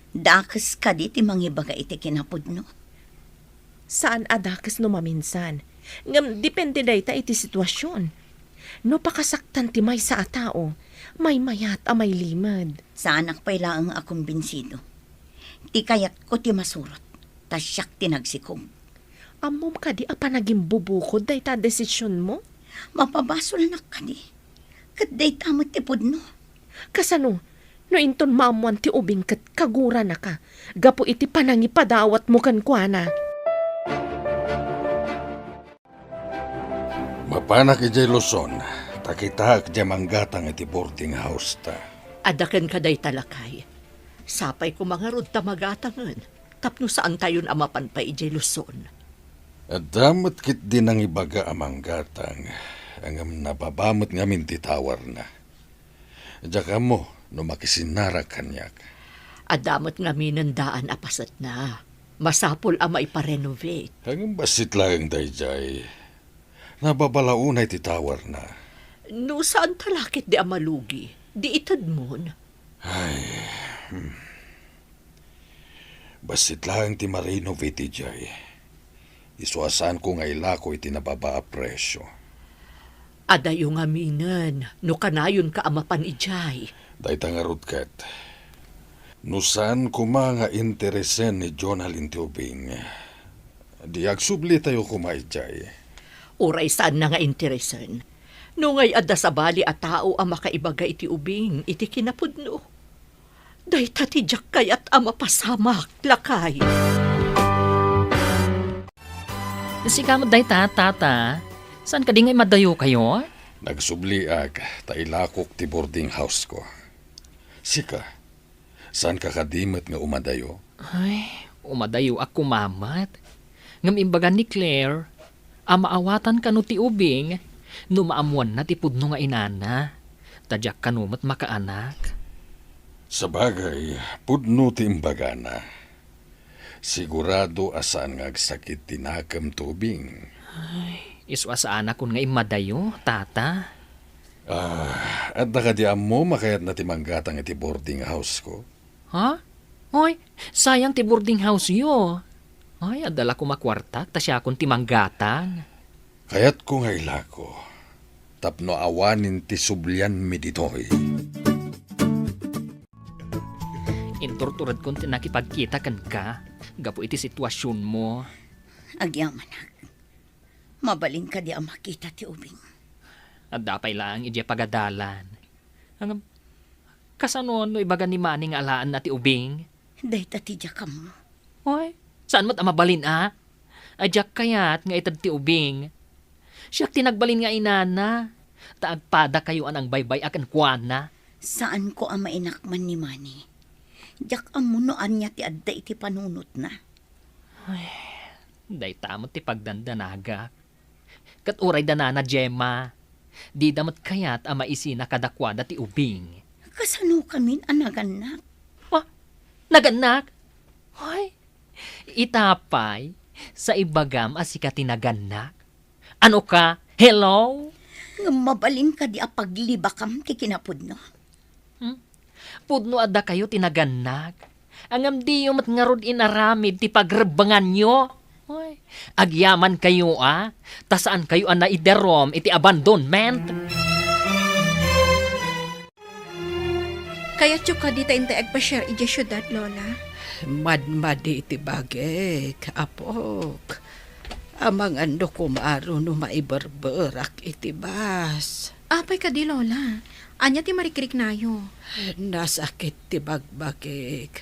Dakes kadi ti mangibaga iti kinapudno? Saan a dakes no maminsan. Ngem depende dayta iti situasion. No pakasaktan ti maysa a tao, maymayat a mailimed. Saanak pay laeng a kumbinsido. Ti kayatko ti masurot, ta siak ti nagsikog. Ammom kadi a panagimbubukod dayta a desisionmo? Mapabasolnak kadi. Ket dayta met ti pudno. Kasano no inton maammoan ti ubing ket kaguranaka gapu iti panangipadawatmo kenkuana? Mapanak idiay Luzon, ta kitaek diay manggatang iti boarding house ta. Adda kenka dayta, lakay. Sapay koma ngarud ta magatangen, tapno saantayon a mapan pay idiay Luzon. Adda met ketdi nangibaga a manggatang, ngem nababa met ngamin ti towerna. Diak ammo no makisinnarak kaniak. Adda met ngaminen daan a pasetna. Masapul a maiparenovate. Ngem bassit laeng daydiay. Nababa la unay ti towerna. No saanta la ketdi a malugi, di itedmon. Ay, hmm. Bassit laeng ti ma-renovate idiay. Isu a saanko nga ilako iti nababa a presio. Adayo ngaminen no kanayonka a mapan idiay. Dayta ngarud ket. No saan koma nga interesen ni Jonalyn ti ubing, di agsublitayo koma idiay. Uray saanna nga interesen. No ngay adda sabali a tao a makaibaga iti ubing iti kinapudno. Dayta ti diak kayat a mapasamak, lakay. Sika met dayta, tata. Saan kadi nga imadayokayo? Nagsubliak ta ilakok ti boarding house ko. Sika, saanka kadi met nga umadayo? Ay, umadayoak koma met. Ngem imbaga ni Claire a maawatan kano ti ubing no maammoanna ti pudno nga inana, ta diak kano met makaanak. Sabagay, pudno ti imbagana. Sigurado a saan nga agsakit ti nakem ti ubing. Ay, isu a saanakon nga immadayo, tata. Ah, adda kadi ammom a kayatna ti manggatang iti boarding house ko? Ha? Hoy, sayang ti boarding house-yo. Ay, adda la koma kuartak ta siakon ti manggatang. Kayatko nga ilako, tapno awanen ti sublianmi ditoy. Inturturedkon ti nakipagkita kenka gapu iti situasionmo. Agyamanak, mabalin kadi a makita ti ubing? Adda pay laeng idiay pagadalan. Ngem, kasano no ibaga ni Manny nga alaenna ti ubing? Dayta ti diak ammo. Oy, saan met a mabalin a? Ay, diak kayat nga ited ti ubing. Siak ti nagbalin nga inana, ta agpadakayo a nangbaybay-a kenkuana. Saanko a mainakman ni Manny. Diak ammo no ania ti adda iti panunotna. Ay, dayta met ti pagdandanagak. Ket uray da nana Gemma, dida met kayat a maisina kadakuada ti ubing. Kasanokamin a nagannak? Ah, nagannak? Hoy, ita pay, sa ibagam a sika ti nagannak? Ano ka? Hello? Ngem mabalin kadi a paglibakam ti kinapudno? Hmm? Pudno a dakayo ti nagannak. Ngem diyo met ngarud inaramid ti pagrebbenganyo. Hoy, agyamankayo a, ta saankayo a naidarum iti abandonment. Kayatyo kadi ta intay agpasiar idiay siudad, Lola? Madmadi ti bagik, apok. Amangan no kumaro no maiberberak iti bus. Apay kadi, Lola? Ania ti marikriknayo? Nasakit ti bagbagik.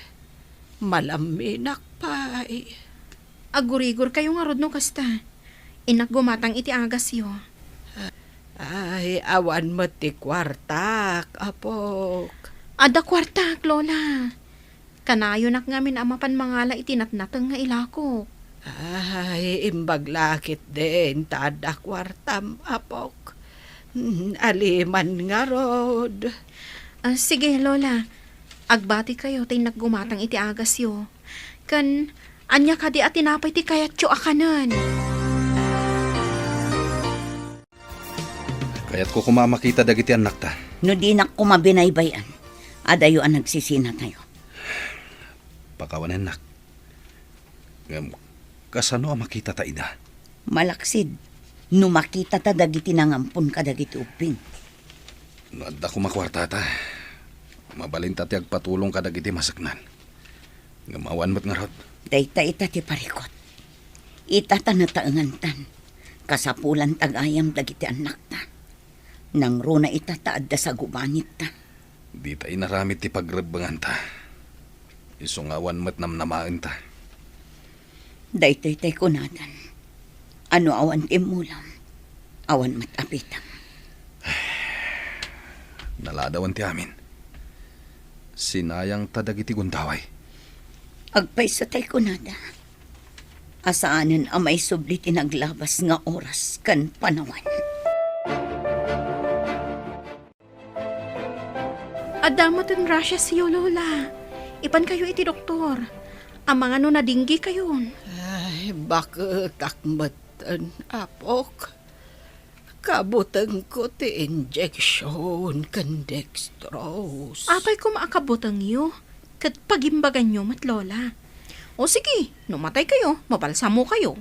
Malamminak pay. Agurigorkayo ngarud no kasta. Innak gumatang iti agasyo. Ay, awan met ti kuartak, apok. Adda kuartak, Lola. Kanayonak ngamin a mapan mangala iti natnateng nga ilakok. Ay, imbag la ketdin ta adda kuartam, apok. Mm, aliman ngarud. Ah, sige, Lola. Agbatikayo ta innak gumatang iti agasyo. Ken, ania kadi a tinapay ti kayatyo a kanen? Kayatko koma a makita dagiti annakta. No dinak koma binaybay-an, adayo a nagsisinatayo. Pakawanennak. Ngem, kasano a makitata ida? Malaksid, no makitata dagiti nangampon kadagiti ubbing. No adda koma kuartata, mabalinta ti agpatulong kadagiti maseknan. Ngem awan met ngarud. Dayta ita ti parikut. Ita ta nataengantan. Kasapulan ta gayam dagiti annakta. Nangruna ita ta adda sagubangitta. Dita inaramid ti pagrebbenganta. Isu nga awan met namnamaenta. Daytoy tay kunadan. Ano awan ti immulam, awan met apitam. Naladawan ti amin. Sinayangta dagiti gundaway. Agpayso tay kunada. Asaanen a maisubli ti naglabas nga oras ken panawen. Adda metten rashesyo, Lola. Ipankayo iti doktor. Amangan no nadinggikayon. Ay, baketak metten, apok. Kabutengko ti injection ken dextrose. Apay koma a kabutengyo? Ket pagimbaganyo met, Lola. O sige, no mataykayo, mabalsamokayo.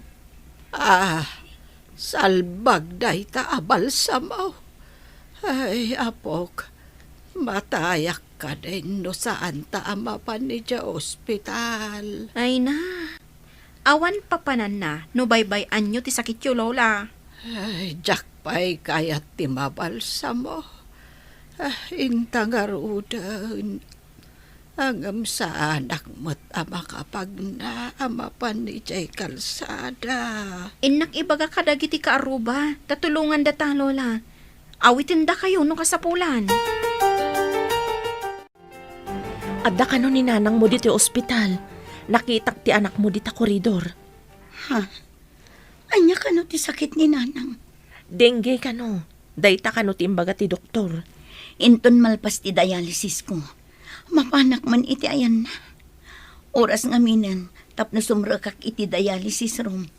Ah, salbag dayta a balsamo. Ay, apok, matayak kadin no saanta a mapan idiay ospital. Ay na, awan papananna no baybay-anyo ti sakityo, Lola. Ay, diak pay kayat ti mabalsamo. Ah, inta ngaruden. Ngem saanak met a makapagna a mapan idiay kalsada. Innak ibaga kadagiti kaarruba, ta tulongandata, Lola. Awitendakayo no kasapulan. Adda kano ni nanangmo ditoy ospital. Nakitak ti anakmo dita koridor. Ha? Ania kano ti sakit ni nanang? Dengue kano. Dayta kano ti imbaga ti doktor. Inton malpas ti dialysis ko, mapanak man iti ayanna. Oras ngaminen tapno sumrekak iti dialysis room.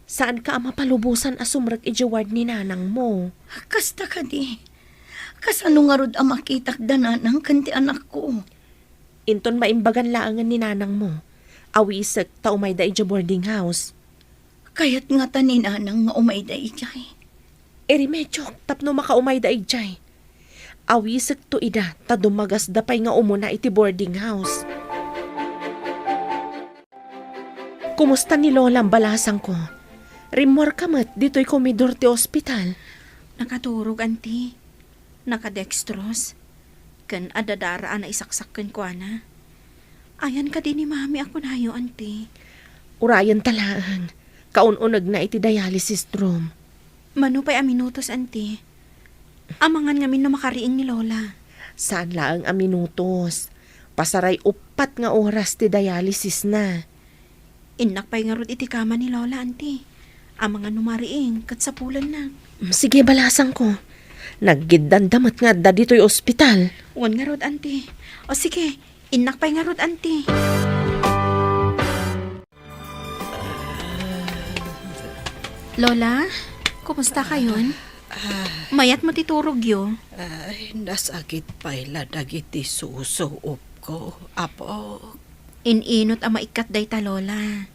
Saanka a mapalubosan a sumrek idiay ward ni nanangmo? Kasta kadi. Kasano ngarud a makitak da nanang ken ti anakko? Inton maimbagan laengen ni nanangmo, awisek ta umayda idiay boarding house. Kayat ngata ni nanang nga umayda idiay. Irimediok tapno makaumayda idiay. Awisekto ida ta dumagasda pay nga umuna iti boarding house. Kumusta ni Lolam, balasangko? Rimmuarka met ditoy komidor ti ospital. Nakaturog, Auntie. Nakadextrose. Ken adda dara a naisaksak kenkuana. Ayan kadi ni Mami a kunayo, Auntie? Urayenta laeng. Kaun-unegna iti dialysis room. Mano pay a minutos, Auntie? Amangan ngamin no makariing ni Lola. Saan laeng a minutos. Pasaray uppat nga oras ti dialysisna. Innak pay ngarud iti kama ni Lola, Auntie. Amangan no mariing, ket sapulennak. Mm, sige, balasangko. Naggiddanda met nga adda ditoy ospital. Wen ngarud, anti. O sige, innak pay ngarud, anti. Lola, kumusta kayon? Ah. Mayat met ti turogyo? Ay, nasakit pay la dagiti susuopko, Apo. In-inot a maikkat dayta, Lola.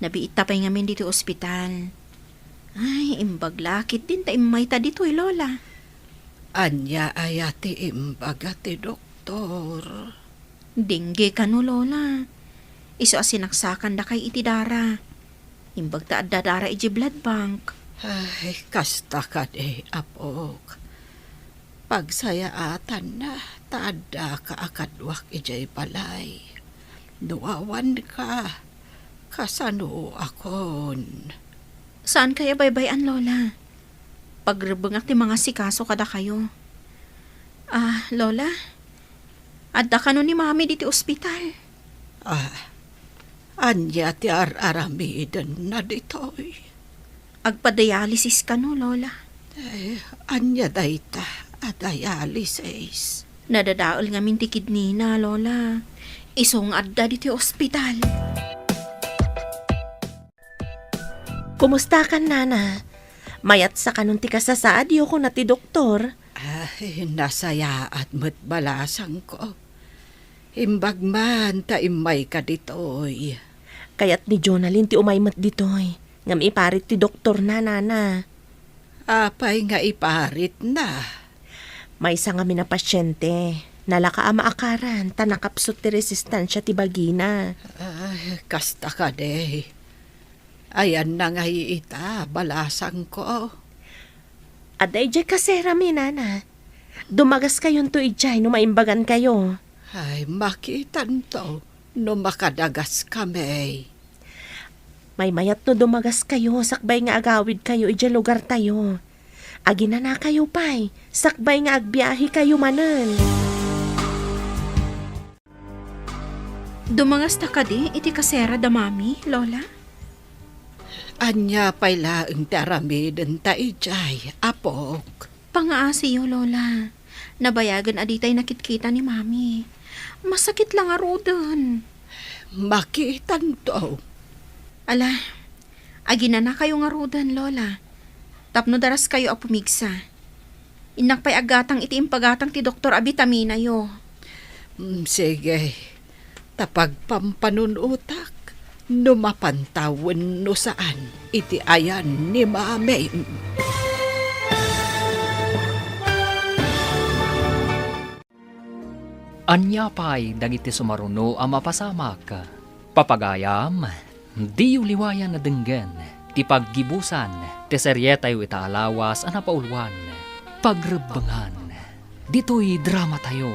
Nabiitta pay ngamin ditoy ospital. Ay, imbag la ketdin ta immayta ditoy, Lola. Ania aya ti imbaga ti doktor? Dengue kano, Lola. Isu a sinaksakandakay iti dara. Imbag ta adda dara idiay blood bank. Ay, kasta kadi, apok. Pagsayaatanna ta addaka a kaduak idiay balay. No awanka, kasanoakon? Saankayo a baybay-an, Lola. Pagrebbengak ti mangasikaso kadakayo. Ah, Lola, adda kano ni Mami ditoy ospital? Ah, ania ti ar-aramidenna ditoy? Agpadialysis kano, Lola. Eh, ania dayta a dialysis? Nadadael ngamin ti kidneyna, Lola. Isu nga adda ditoy ospital. Kumustakan, Nana? Mayatsa kanon ti kasasaadyo, kuna ti doktor. Ay, nasayaat met balasangko. Imbag man ta immayka ditoy. Kayat ni Jonalyn ti umay met ditoy. Ngem iparit ti doktorna, Nana. Apay nga iparitna? Maysa ngamin a pasiente. Nalaka a maakaran ta nakapsut ti resistensia ti bagina. Ay, kasta kadi. Ayanna ngay ita, balasangko. Adda idiay kaserami, Nana. Dumagaskayonto idiay no maimbagankayo. Ay, makitanto no makadagaskami. Maymayat no dumagaskayo sakbay nga agawidkayo idiay lugartayo. Aginanakayo pay, sakbay nga agbiahekayo manen. Dumangasta kadi iti kasera da Mami, Lola? Ania pay laeng ti aramidenta idiay, apok? Pangaasiyo, Lola. Nabayagen a ditay nakitkita ni Mami. Masakit la ngaruden. Makitanto. Ala, aginanakayo ngaruden, Lola. Tapno daraskayo a pumigsa. Innak pay aggatang iti impagatang ti doktor a bitaminayo. Mm, sige. Ta pagpampanunotak no mapantawen no saan iti ayan ni Mami. Ania pay dagiti sumaruno a mapasamak? Papagayam, diyo liwayan a denggen ti paggibusan ti serietayo ita a lawas a napauluan, Pagrebbengan. Ditoy dramatayo,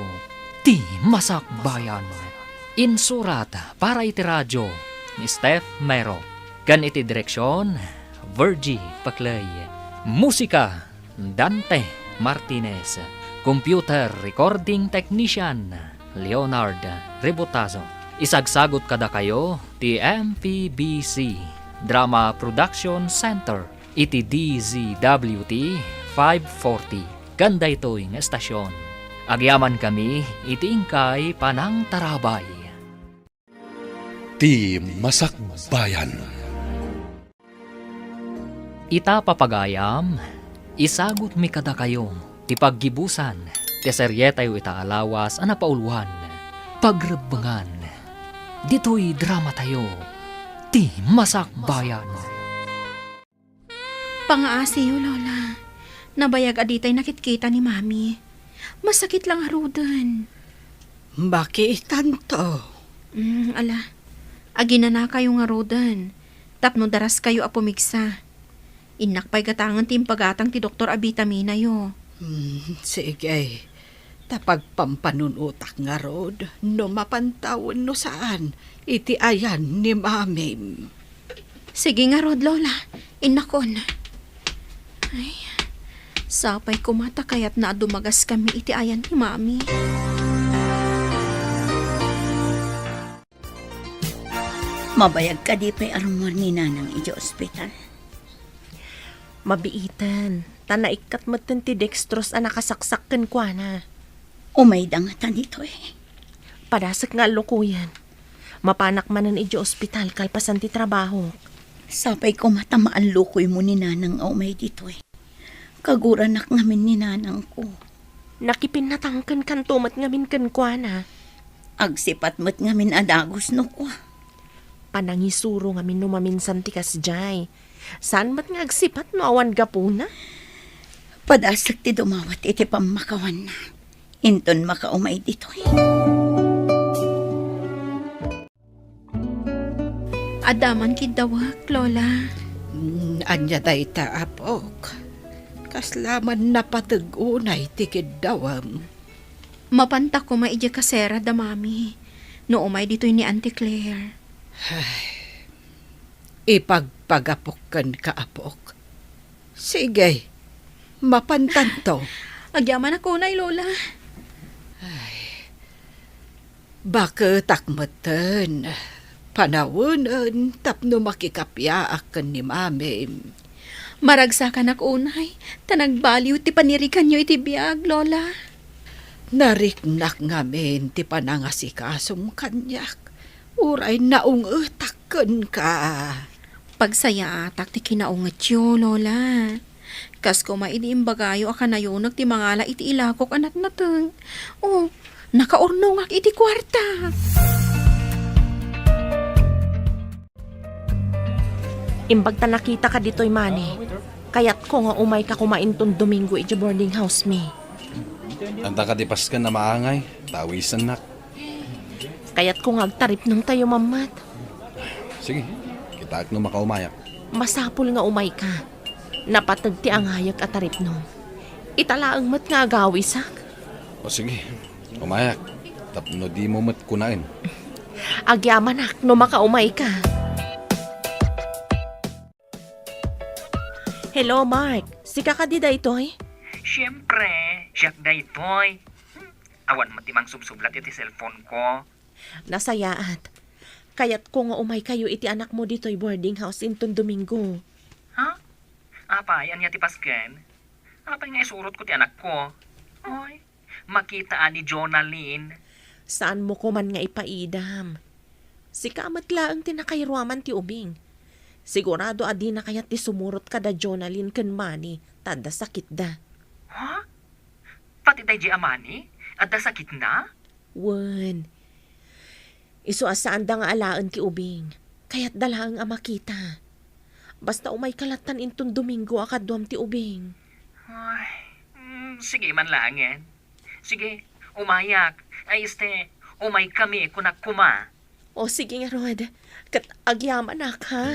Ti Masakbayan. Insurat para iti radio ni Steph Mero, ken iti direksion, Virgie Paclay. Musika, Dante Martinez. Computer recording technician, Leonard Rebotazo. Isagsagot kadakayo ti M P B C Drama Production Center iti D Z W T five forty ken daytoy nga estasion. Agyamankami iti inkay panangtarabay. Ti Masakbayan. Ita, papagayam, isagutmi kadakayo ti paggibusan ti serietayo ita a lawas a napauluan, Pagrebbengan. Ditoy dramatayo, Ti Masakbayan. Pangaasiyo, Lola. Nabayag a ditay nakitkita ni Mami. Masakit la ngaruden. Makitanto. Mm, ala. Aginanakayo ngaruden. Tapno daraskayo a pumigsa. Innak pay gatangen ti impagatang ti doktor a bitaminayo. Hmm, sige. Ta pagpampanunotak ngarud no mapantawen no saan iti ayan ni Mamim. Sige ngarud, Lola. Innakon. Ay, sapay koma ta kayatna a dumagaskami iti ayan ni Mami. Mabayag kadi pay a rummuar ni Nanang idiay ospital? Mabiiten, ta naikkat metten ti dextrose a nakasaksak kenkuana. Umayda ngata ditoy. Padasek nga allukoyen. Mapanak manen idiay ospital kalpasan ti trabahok. Sapay koma ta maallukoymo ni nanang a umay ditoy. Kaguranak ngamin ni nanangko. Nakipinnatangkenkanto met ngamin kenkuana. Agsipat met ngamin a dagus no kua. Panangisuro ngamin no maminsan ti kasdiay. Saan met nga agsipat no awan gapuna? Padasek ti dumawat iti pammakawanna. Inton makaumay ditoy. Adda man kiddawek, Lola. Mm, ania dayta, apok? Kasla man napateg unay ti kiddawem? Mapanta koma idiay kasera da Mami no umay ditoy ni Auntie Claire. Ay, ipagpagapok kenka, apok. Sige, mapantanto. Agyamanak unay, Lola. Ay, baketak metten. Panawenen tapno makikapiaak ken ni Mamim. Maragsakanak unay, ta nagbaliw ti paniriganyo iti biag, Lola. Nariknak ngamin ti panangasikasom kaniak. Uray naungetak kenka. Pagsayaatak ti kinaungetyo, Lola. Kas koma idi imbagayo a kanayonek ti mangala iti ilakok a natnateng. O, nakaurnongak iti kuarta. Imbag ta nakitaka ditoy, Manny. Kayatko nga umayka koma inton Domingo iti boarding house mi. Anta kadi pasken a maangay, ta awisennak. Kayatko nga agtaripnongtayo mammet. Sige, kitaek no makaumayak. Masapul nga umayka. Napateg ti angayek a taripnong. Ita laeng met nga agawisak. O sige, umayak. Tapno dimo met kunaen. Agyamanak no makaumayka. Hello, Mark. Sika kadi daytoy? Siempre, siak daytoy. Hmm, awan met ti mangsubsublat iti cellphone ko. Nasayaat. Kayatko nga umaykayo iti anakmo ditoy boarding house inton Domingo. Ha? Apay, ania ti pasken? Apay nga isurotko ti anakko? Oy, makita a ni Jonalyn. Saanmo koman nga ipaidam. Sika met laeng ti nakairuaman ti ubing. Sigurado a dina kayat ti sumurot kada Jonalyn ken Manny ta adda sakitda. Ha? Pati daydiay a Manny? Adda sakitna? Wen. Isu a saanda nga alaen ti ubing. Kayatda laeng a makita. Basta umayka lattan inton Domingo a kaduam ti ubing. Ay, mm, sige man laengen. Sige, umayak. Ay, este, umaykami, kunak koma. O, sige ngarud. Ket agyamanak, ha?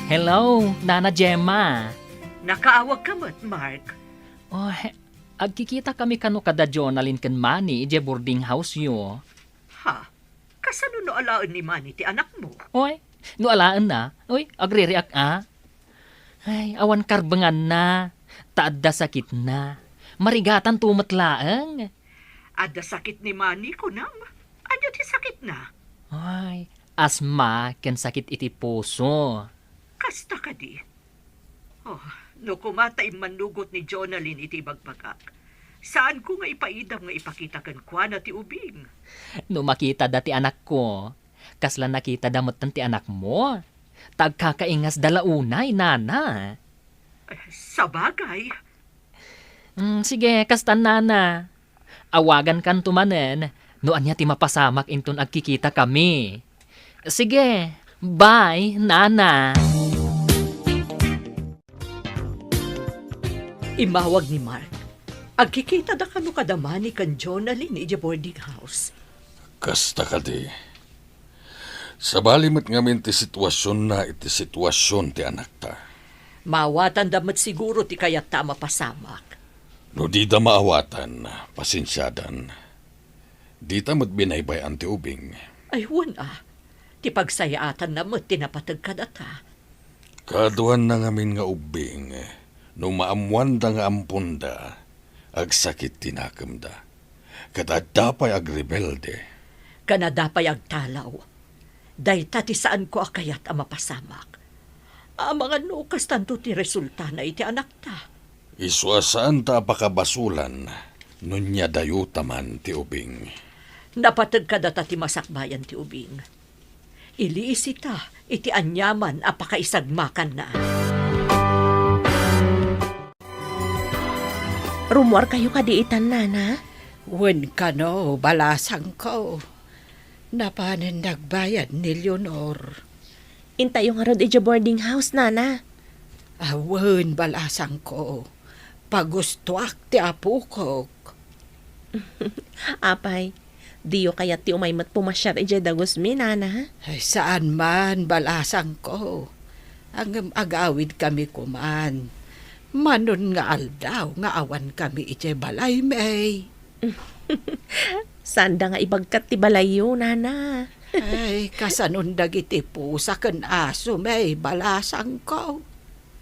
Hello, Nana Gemma. Nakaawagka met, Mark. Oh, he-, agkikitakami kano kada Jonalyn ken Manny idiay boarding house-yo. Ha? Kasano no alaen ni Manny ti anakmo? Oy, no alaenna, oy, agririak a. Ay, awan karbenganna, ta adda sakitna. Marigatanto met laeng. Adda sakit ni Manny, kunam? Ania ti sakitna? Ay, asma ken sakit iti puso. Kasta kadi? Oh, no koma ta immannugot ni Jonalyn iti ibagbagak, saanko nga ipaidam nga ipakita kenkuana ti ubing. No makitada ti anakko, kasla nakitada metten ti anakmo? Ta agkakaingasda la unay, nana. Eh, sabagay. Mm, sige, kastan, nana. Awagankanto manen no ania ti mapasamak inton agkikitakami. Sige, bye, nana. Immawag ni Mark. Agkikitada kano kada Manny ken Jonalyn idiay boarding house. Kasta kadi. Sabali met ngamin ti situasionna iti situasion ti anakta. Maawatanda met siguro ti kayatta a mapasamak. No dida maawatan, pasensiadan. Dita met binaybay-an ti ubing. Ay, wen a. Ti pagsayaatanna met ti napateg kadata. Kaduanna ngamin nga ubbing, no maammoanda nga amponda, agsakit ti nakemda. Ket adda pay agrebelde. Ken adda pay agtalaw. Dayta ti saanko a kayat a mapasamak. Amangan no kastanto ti resultana iti anakta. Isu a saanta a pakabasolan no nia dayota man ti ubing. Napateg kadata ti masakbayan ti ubing. Iliisita iti aniaman a pakaisagmakanna. Rummuarkayo kadi itan, Nana? Wen kano, balasangko. Napanen nagbayad ni Leonor. Intayo ngarud idiay boarding house, Nana. Awen, balasangko. Pagustoak ti apokok. Apay, diyo kayat ti umay met pumasiar idiay dagusmi, Nana? Ay, saan man, balasangko. Ngem agawidkami koman. Manon nga aldaw nga awankami idiay balaymi. Saanda nga ibagkat ti balayyo, Nana. Ay, kasanon dagiti pusa ken asomi, balasangko.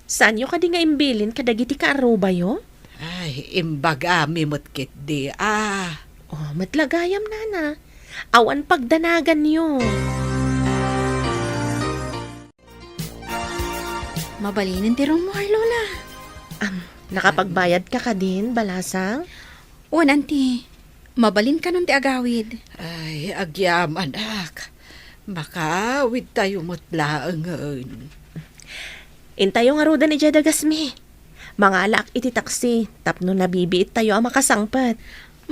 Saanyo kadi nga imbilin kadagiti kaarrubayo? Ay, imbagami met ketdi a. Oh, met la gayam, Nana. Awan pagdanaganyo. Mabalinen ti rummuar, Lola. Am, nakapagbayadka kadin, balasang? Wen, Auntie. Mabalin kanon ti agawid. Ay, agyamanak. Makaawidtayo met laengen. Intayo ngaruden idiay dagasmi. Mangalaak iti taksi tapno nabibiittayo a makasangpet.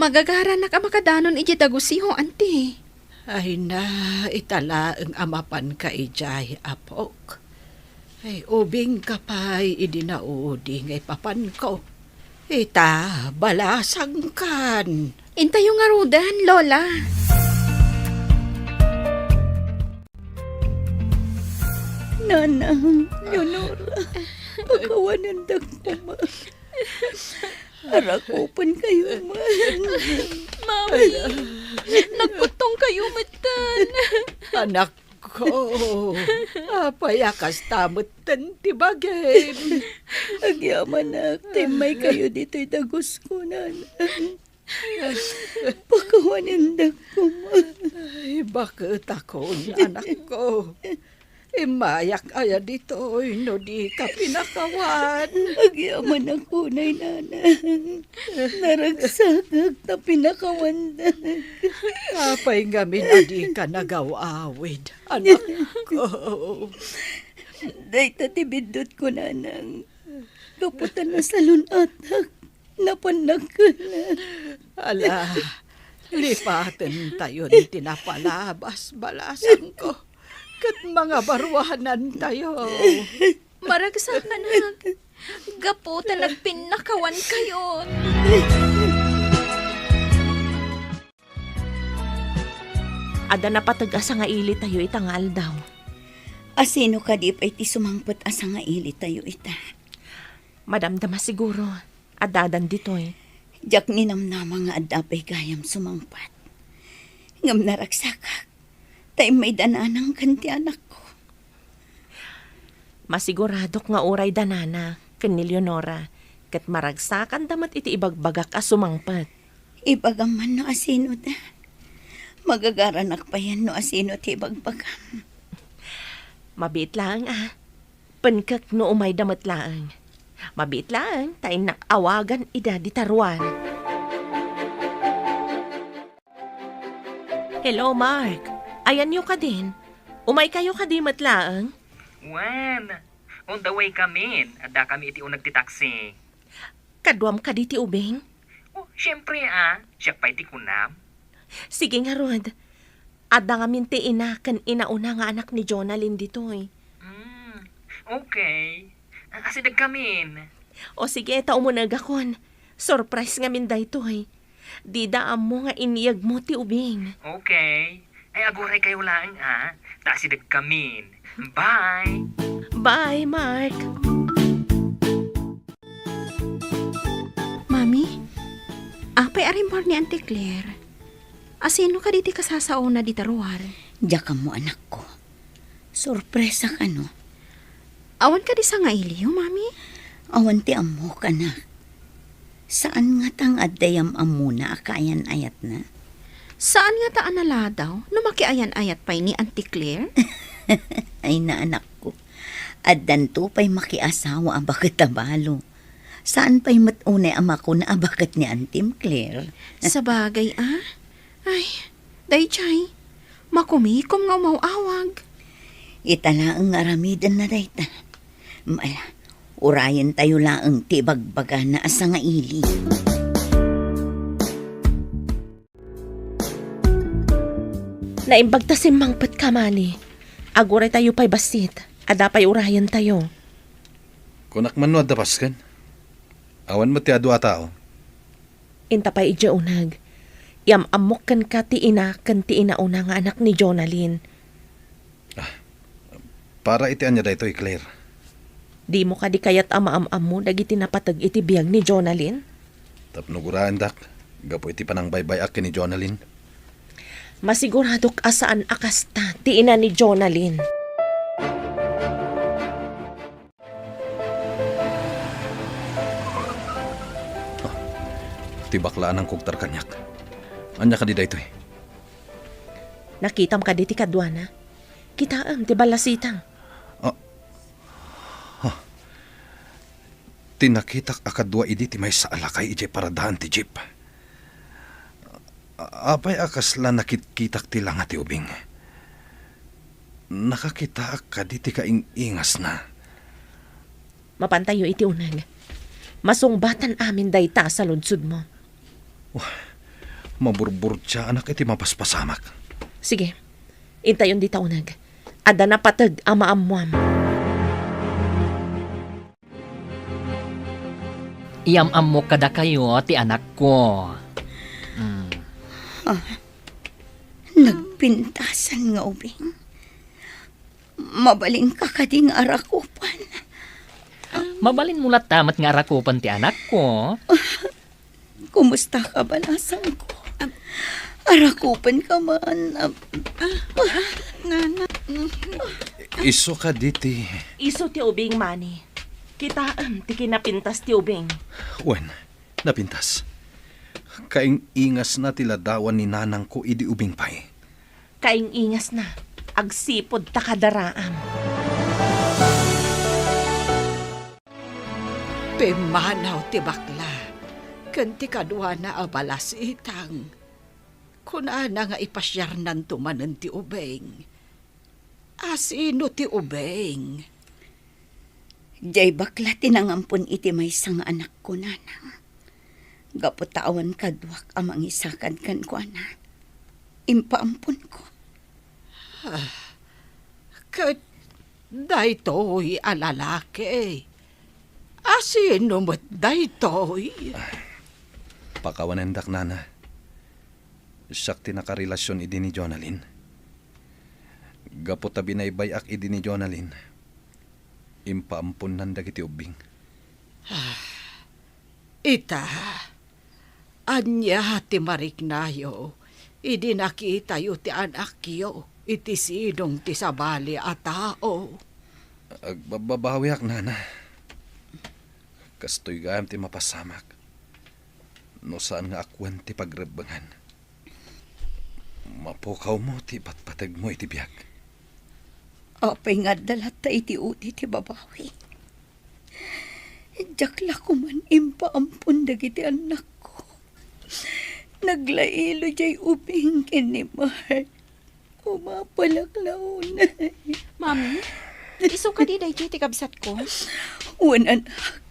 Magagaranak a makadanon idiay dagusyo, Auntie. Ay na, ita laeng a mapanka idiay, apok. Ay, ubingka pay idi naudi nga ipapanko. Ita, balasangkan. Intayo ngaruden, Lola. Nanang, Leonora, pakawanendak koma. Arakupenkayo man. Mami, nagkuttongkayo metten. Anakko, apay a kasta metten ti bagim? Agyamanak, ta immaykayo ditoy dagusko, Nana. Pakawanendak koma. Ay, baketakon, anakko. Immayak aya ditoy no dika pinakawan? Agyamanak unay, Nana. Naragsakak ta pinakawandak. Apay ngamin a dika nagaw-awid, anakko? Dayta ti biddutko, Nanang. Gapu ta nasalun-atak. Napannak. Ala, lipatentayon ti napalabas, balasangko, ket mangabaruanantayo. Maragsakanak, gapu ta nagpinnakawankayon. Adda napateg a sangailitayo ita nga aldaw. Asino kadi pay ti sumangpet a sangailitayo ita? Madamdama siguro. Addadan ditoy. Diak ninamnama nga adda pay gayam sumangpet. Ngem naragsakak, ta immayda Nanang ken ti anakko. Masiguradok nga uray da Nana ken ni Leonora, ket maragsakanda met iti ibagbagak a sumangpet. Ibagam man no asino da. Magagaranak payen no asino ti ibagbagam. Mabiit laeng a. Penkek no umayda met laeng. Mabiit laeng ta innak awagan ida dita ruar. Hello, Mark. Ayanyo kadin? Umaykayo kadi met laeng? Wen, on the way kamin. Adda kami iti uneg ti taxi. Kaduam kadi ti ubing? Oh, siempre a. Siak pay ti kunam. Sige ngarud. Adda ngamin ti ina ken inauna nga anak ni Jonalyn ditoy. Mm, okay. Asideg kamin. O sige, ta umunegakon. Surprise ngamin daytoy. Dida ammo nga iniyegmo ti ubing. Okay. Ay, aguraykayo laeng, a. Ta asideg kamin. Bye! Bye, Mark! Mami, apay a rimmuar ni Auntie Claire? Asino kadi ti kasasaona dita ruar? Diak ammo, anakko. Sorpresa kano? Awan kadi sangailiyo, Mami? Awan ti ammok, anak. Saan ngata nga adda yam-ammona a kaayan-ayatna? Saan ngata a naladaw no makiayan-ayat pay ni Auntie Claire? Ay, naanakko. Addanto pay makiasawa a baket a balo. Saan pay met unay a makuna a baket ni Antim Claire? Sabagay, ah. Ay, daydiay, makumikom nga umaw-awag. Ita laeng nga aramidenna dayta. Mala, urayentayo laeng ti ibagbagana a sangaili. Naimbag ta simmangpetka, Mani. Aguraytayo pay bassit. Adda pay urayentayo. Kunak man no adda pasken. Awan met ti adu a tao. Inta pay idiay uneg. Iam-ammok kenka ti ina ken ti inauna nga anak ni Jonalyn. Ah, para iti ania daytoy, Claire? Dimo kadi kayat a maam-ammo dagiti napateg iti biag ni Jonalyn? Tapno guraendak, gapu iti panangbaybay-ak ken ni Jonalyn. Masiguradok a saan a kasta ti ina ni Jonalyn. Ah, ti bakla a nangkugtar kaniak. Ania kadi daytoy? Nakitam kadi ti kaduana? Kitaem ti ballasitang. Ah, ah. Ti nakitak a kadua idi ti maysa a lakay idiay paradaan ti jeep. A-, apay a kasla nakitkitak ti langa ti ubing? Nakakitaak kadi ti kaing-ingasna? Mapantayo iti uneg. Masungbatan amin dayta a saludsodmo. Wah, maburburtiaanak iti mapaspasamak. Sige, intayon dita uneg. Adda napateg a maammuam. Iam-ammok kadakayo ti anakko. Mm. Ah, nagpintasan nga ubing. Mabalinka kadi nga arakupan? Mabalinmo latta met nga arakupan ti anakko. Kumusta ka, balasangko? Arakupan ka man. Ab-, ah, ah, nana. Isu kadi ti... Isu ti ubing, Mani. Kitaem ti kinapintas ti ubing. Wen, napintas. Kaing-ingasna ti ladawan ni nanangko idi ubing pay. Kaing-ingasna, agsipud ta kadaraam. Pimmanaw ti bakla ken ti kaduana a balasitang. Kunana nga ipasiarnanto manen ti ubing. Asino ti ubing? Diay bakla ti nangampon iti maysa nga anakko, nanang. Gapu ta awan kaduak a mangisakad kenkuana, impaamponko. Ah, ket daytoy a lalaki, asino met daytoy? Pakawanendak, nana. Siak ti nakarelasion idi ni Jonalyn. Gapu ta binaybay-ak idi ni Jonalyn, impaamponnan dagiti ubbing. Ah, ita, ania ti mariknayo idi nakitayo ti anakyo iti sidong ti sabali a tao? Agbabbabawiak, nana. Kastoy gayam ti mapasamak no saan nga awan ti pagrebbengan. Mapukawmo ti ipatpategmo iti biag. Apay nga adda latta iti udi ti babawi? Diak la koman impaampon dagiti annakko. Naglailo diay ubing ken ni Mark. Umapalak la unay. Mami, isu kadi daytoy ti kabsatko? Wen, anak.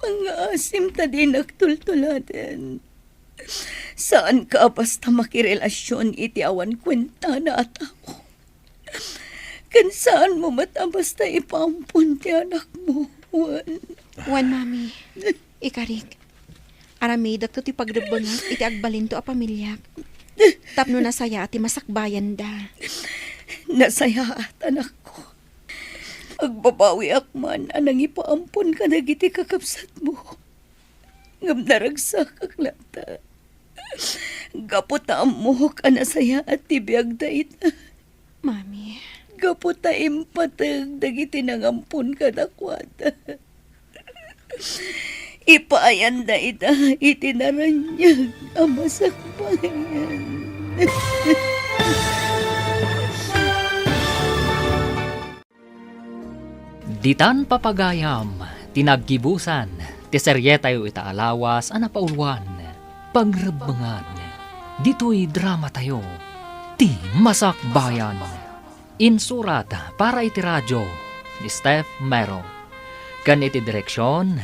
Pangngaasim ta dinak tultuladen. Saanka a basta makirelasion iti awan kuentana a tao. Ken saanmo met a basta ipaampon ti anakmo, wen. Wen, Mami. Ikarik, aramidekto ti pagrebbengak iti agbalinto a pamiliak, tapno nasayaat ti masakbayanda. Nasayaat, anakko. Agbabawiak man a nangipaampon kadagiti kakabsatmo. Ngem naragsakak latta. Gapu ta ammok a nasayaat ti biagda ita. Mami. Gapu ta impateg dagiti nangampon kadakuada. Ipaayanda ita iti naraniag a masakbayan. Ditan papagayam ti naggibusan ti serietayo ita a lawas a napauluan, Pagrebbengan. Ditoy dramatayo, Ti Masakbayan. Insurat para iti radio ni Steph Mero. Ken iti direksion,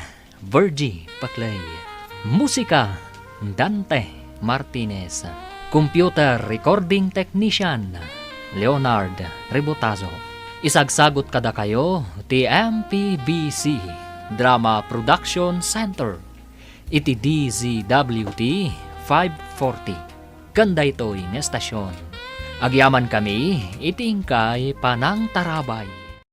Virgie Paclay. Musika, Dante Martinez. Computer recording technician, Leonard Rebotazo. Isagsagut kadakayo ti M P B C Drama Production Center iti D Z W T five forty. Ken daytoy nga estasion, agyamankami iti inkay panangtarabay.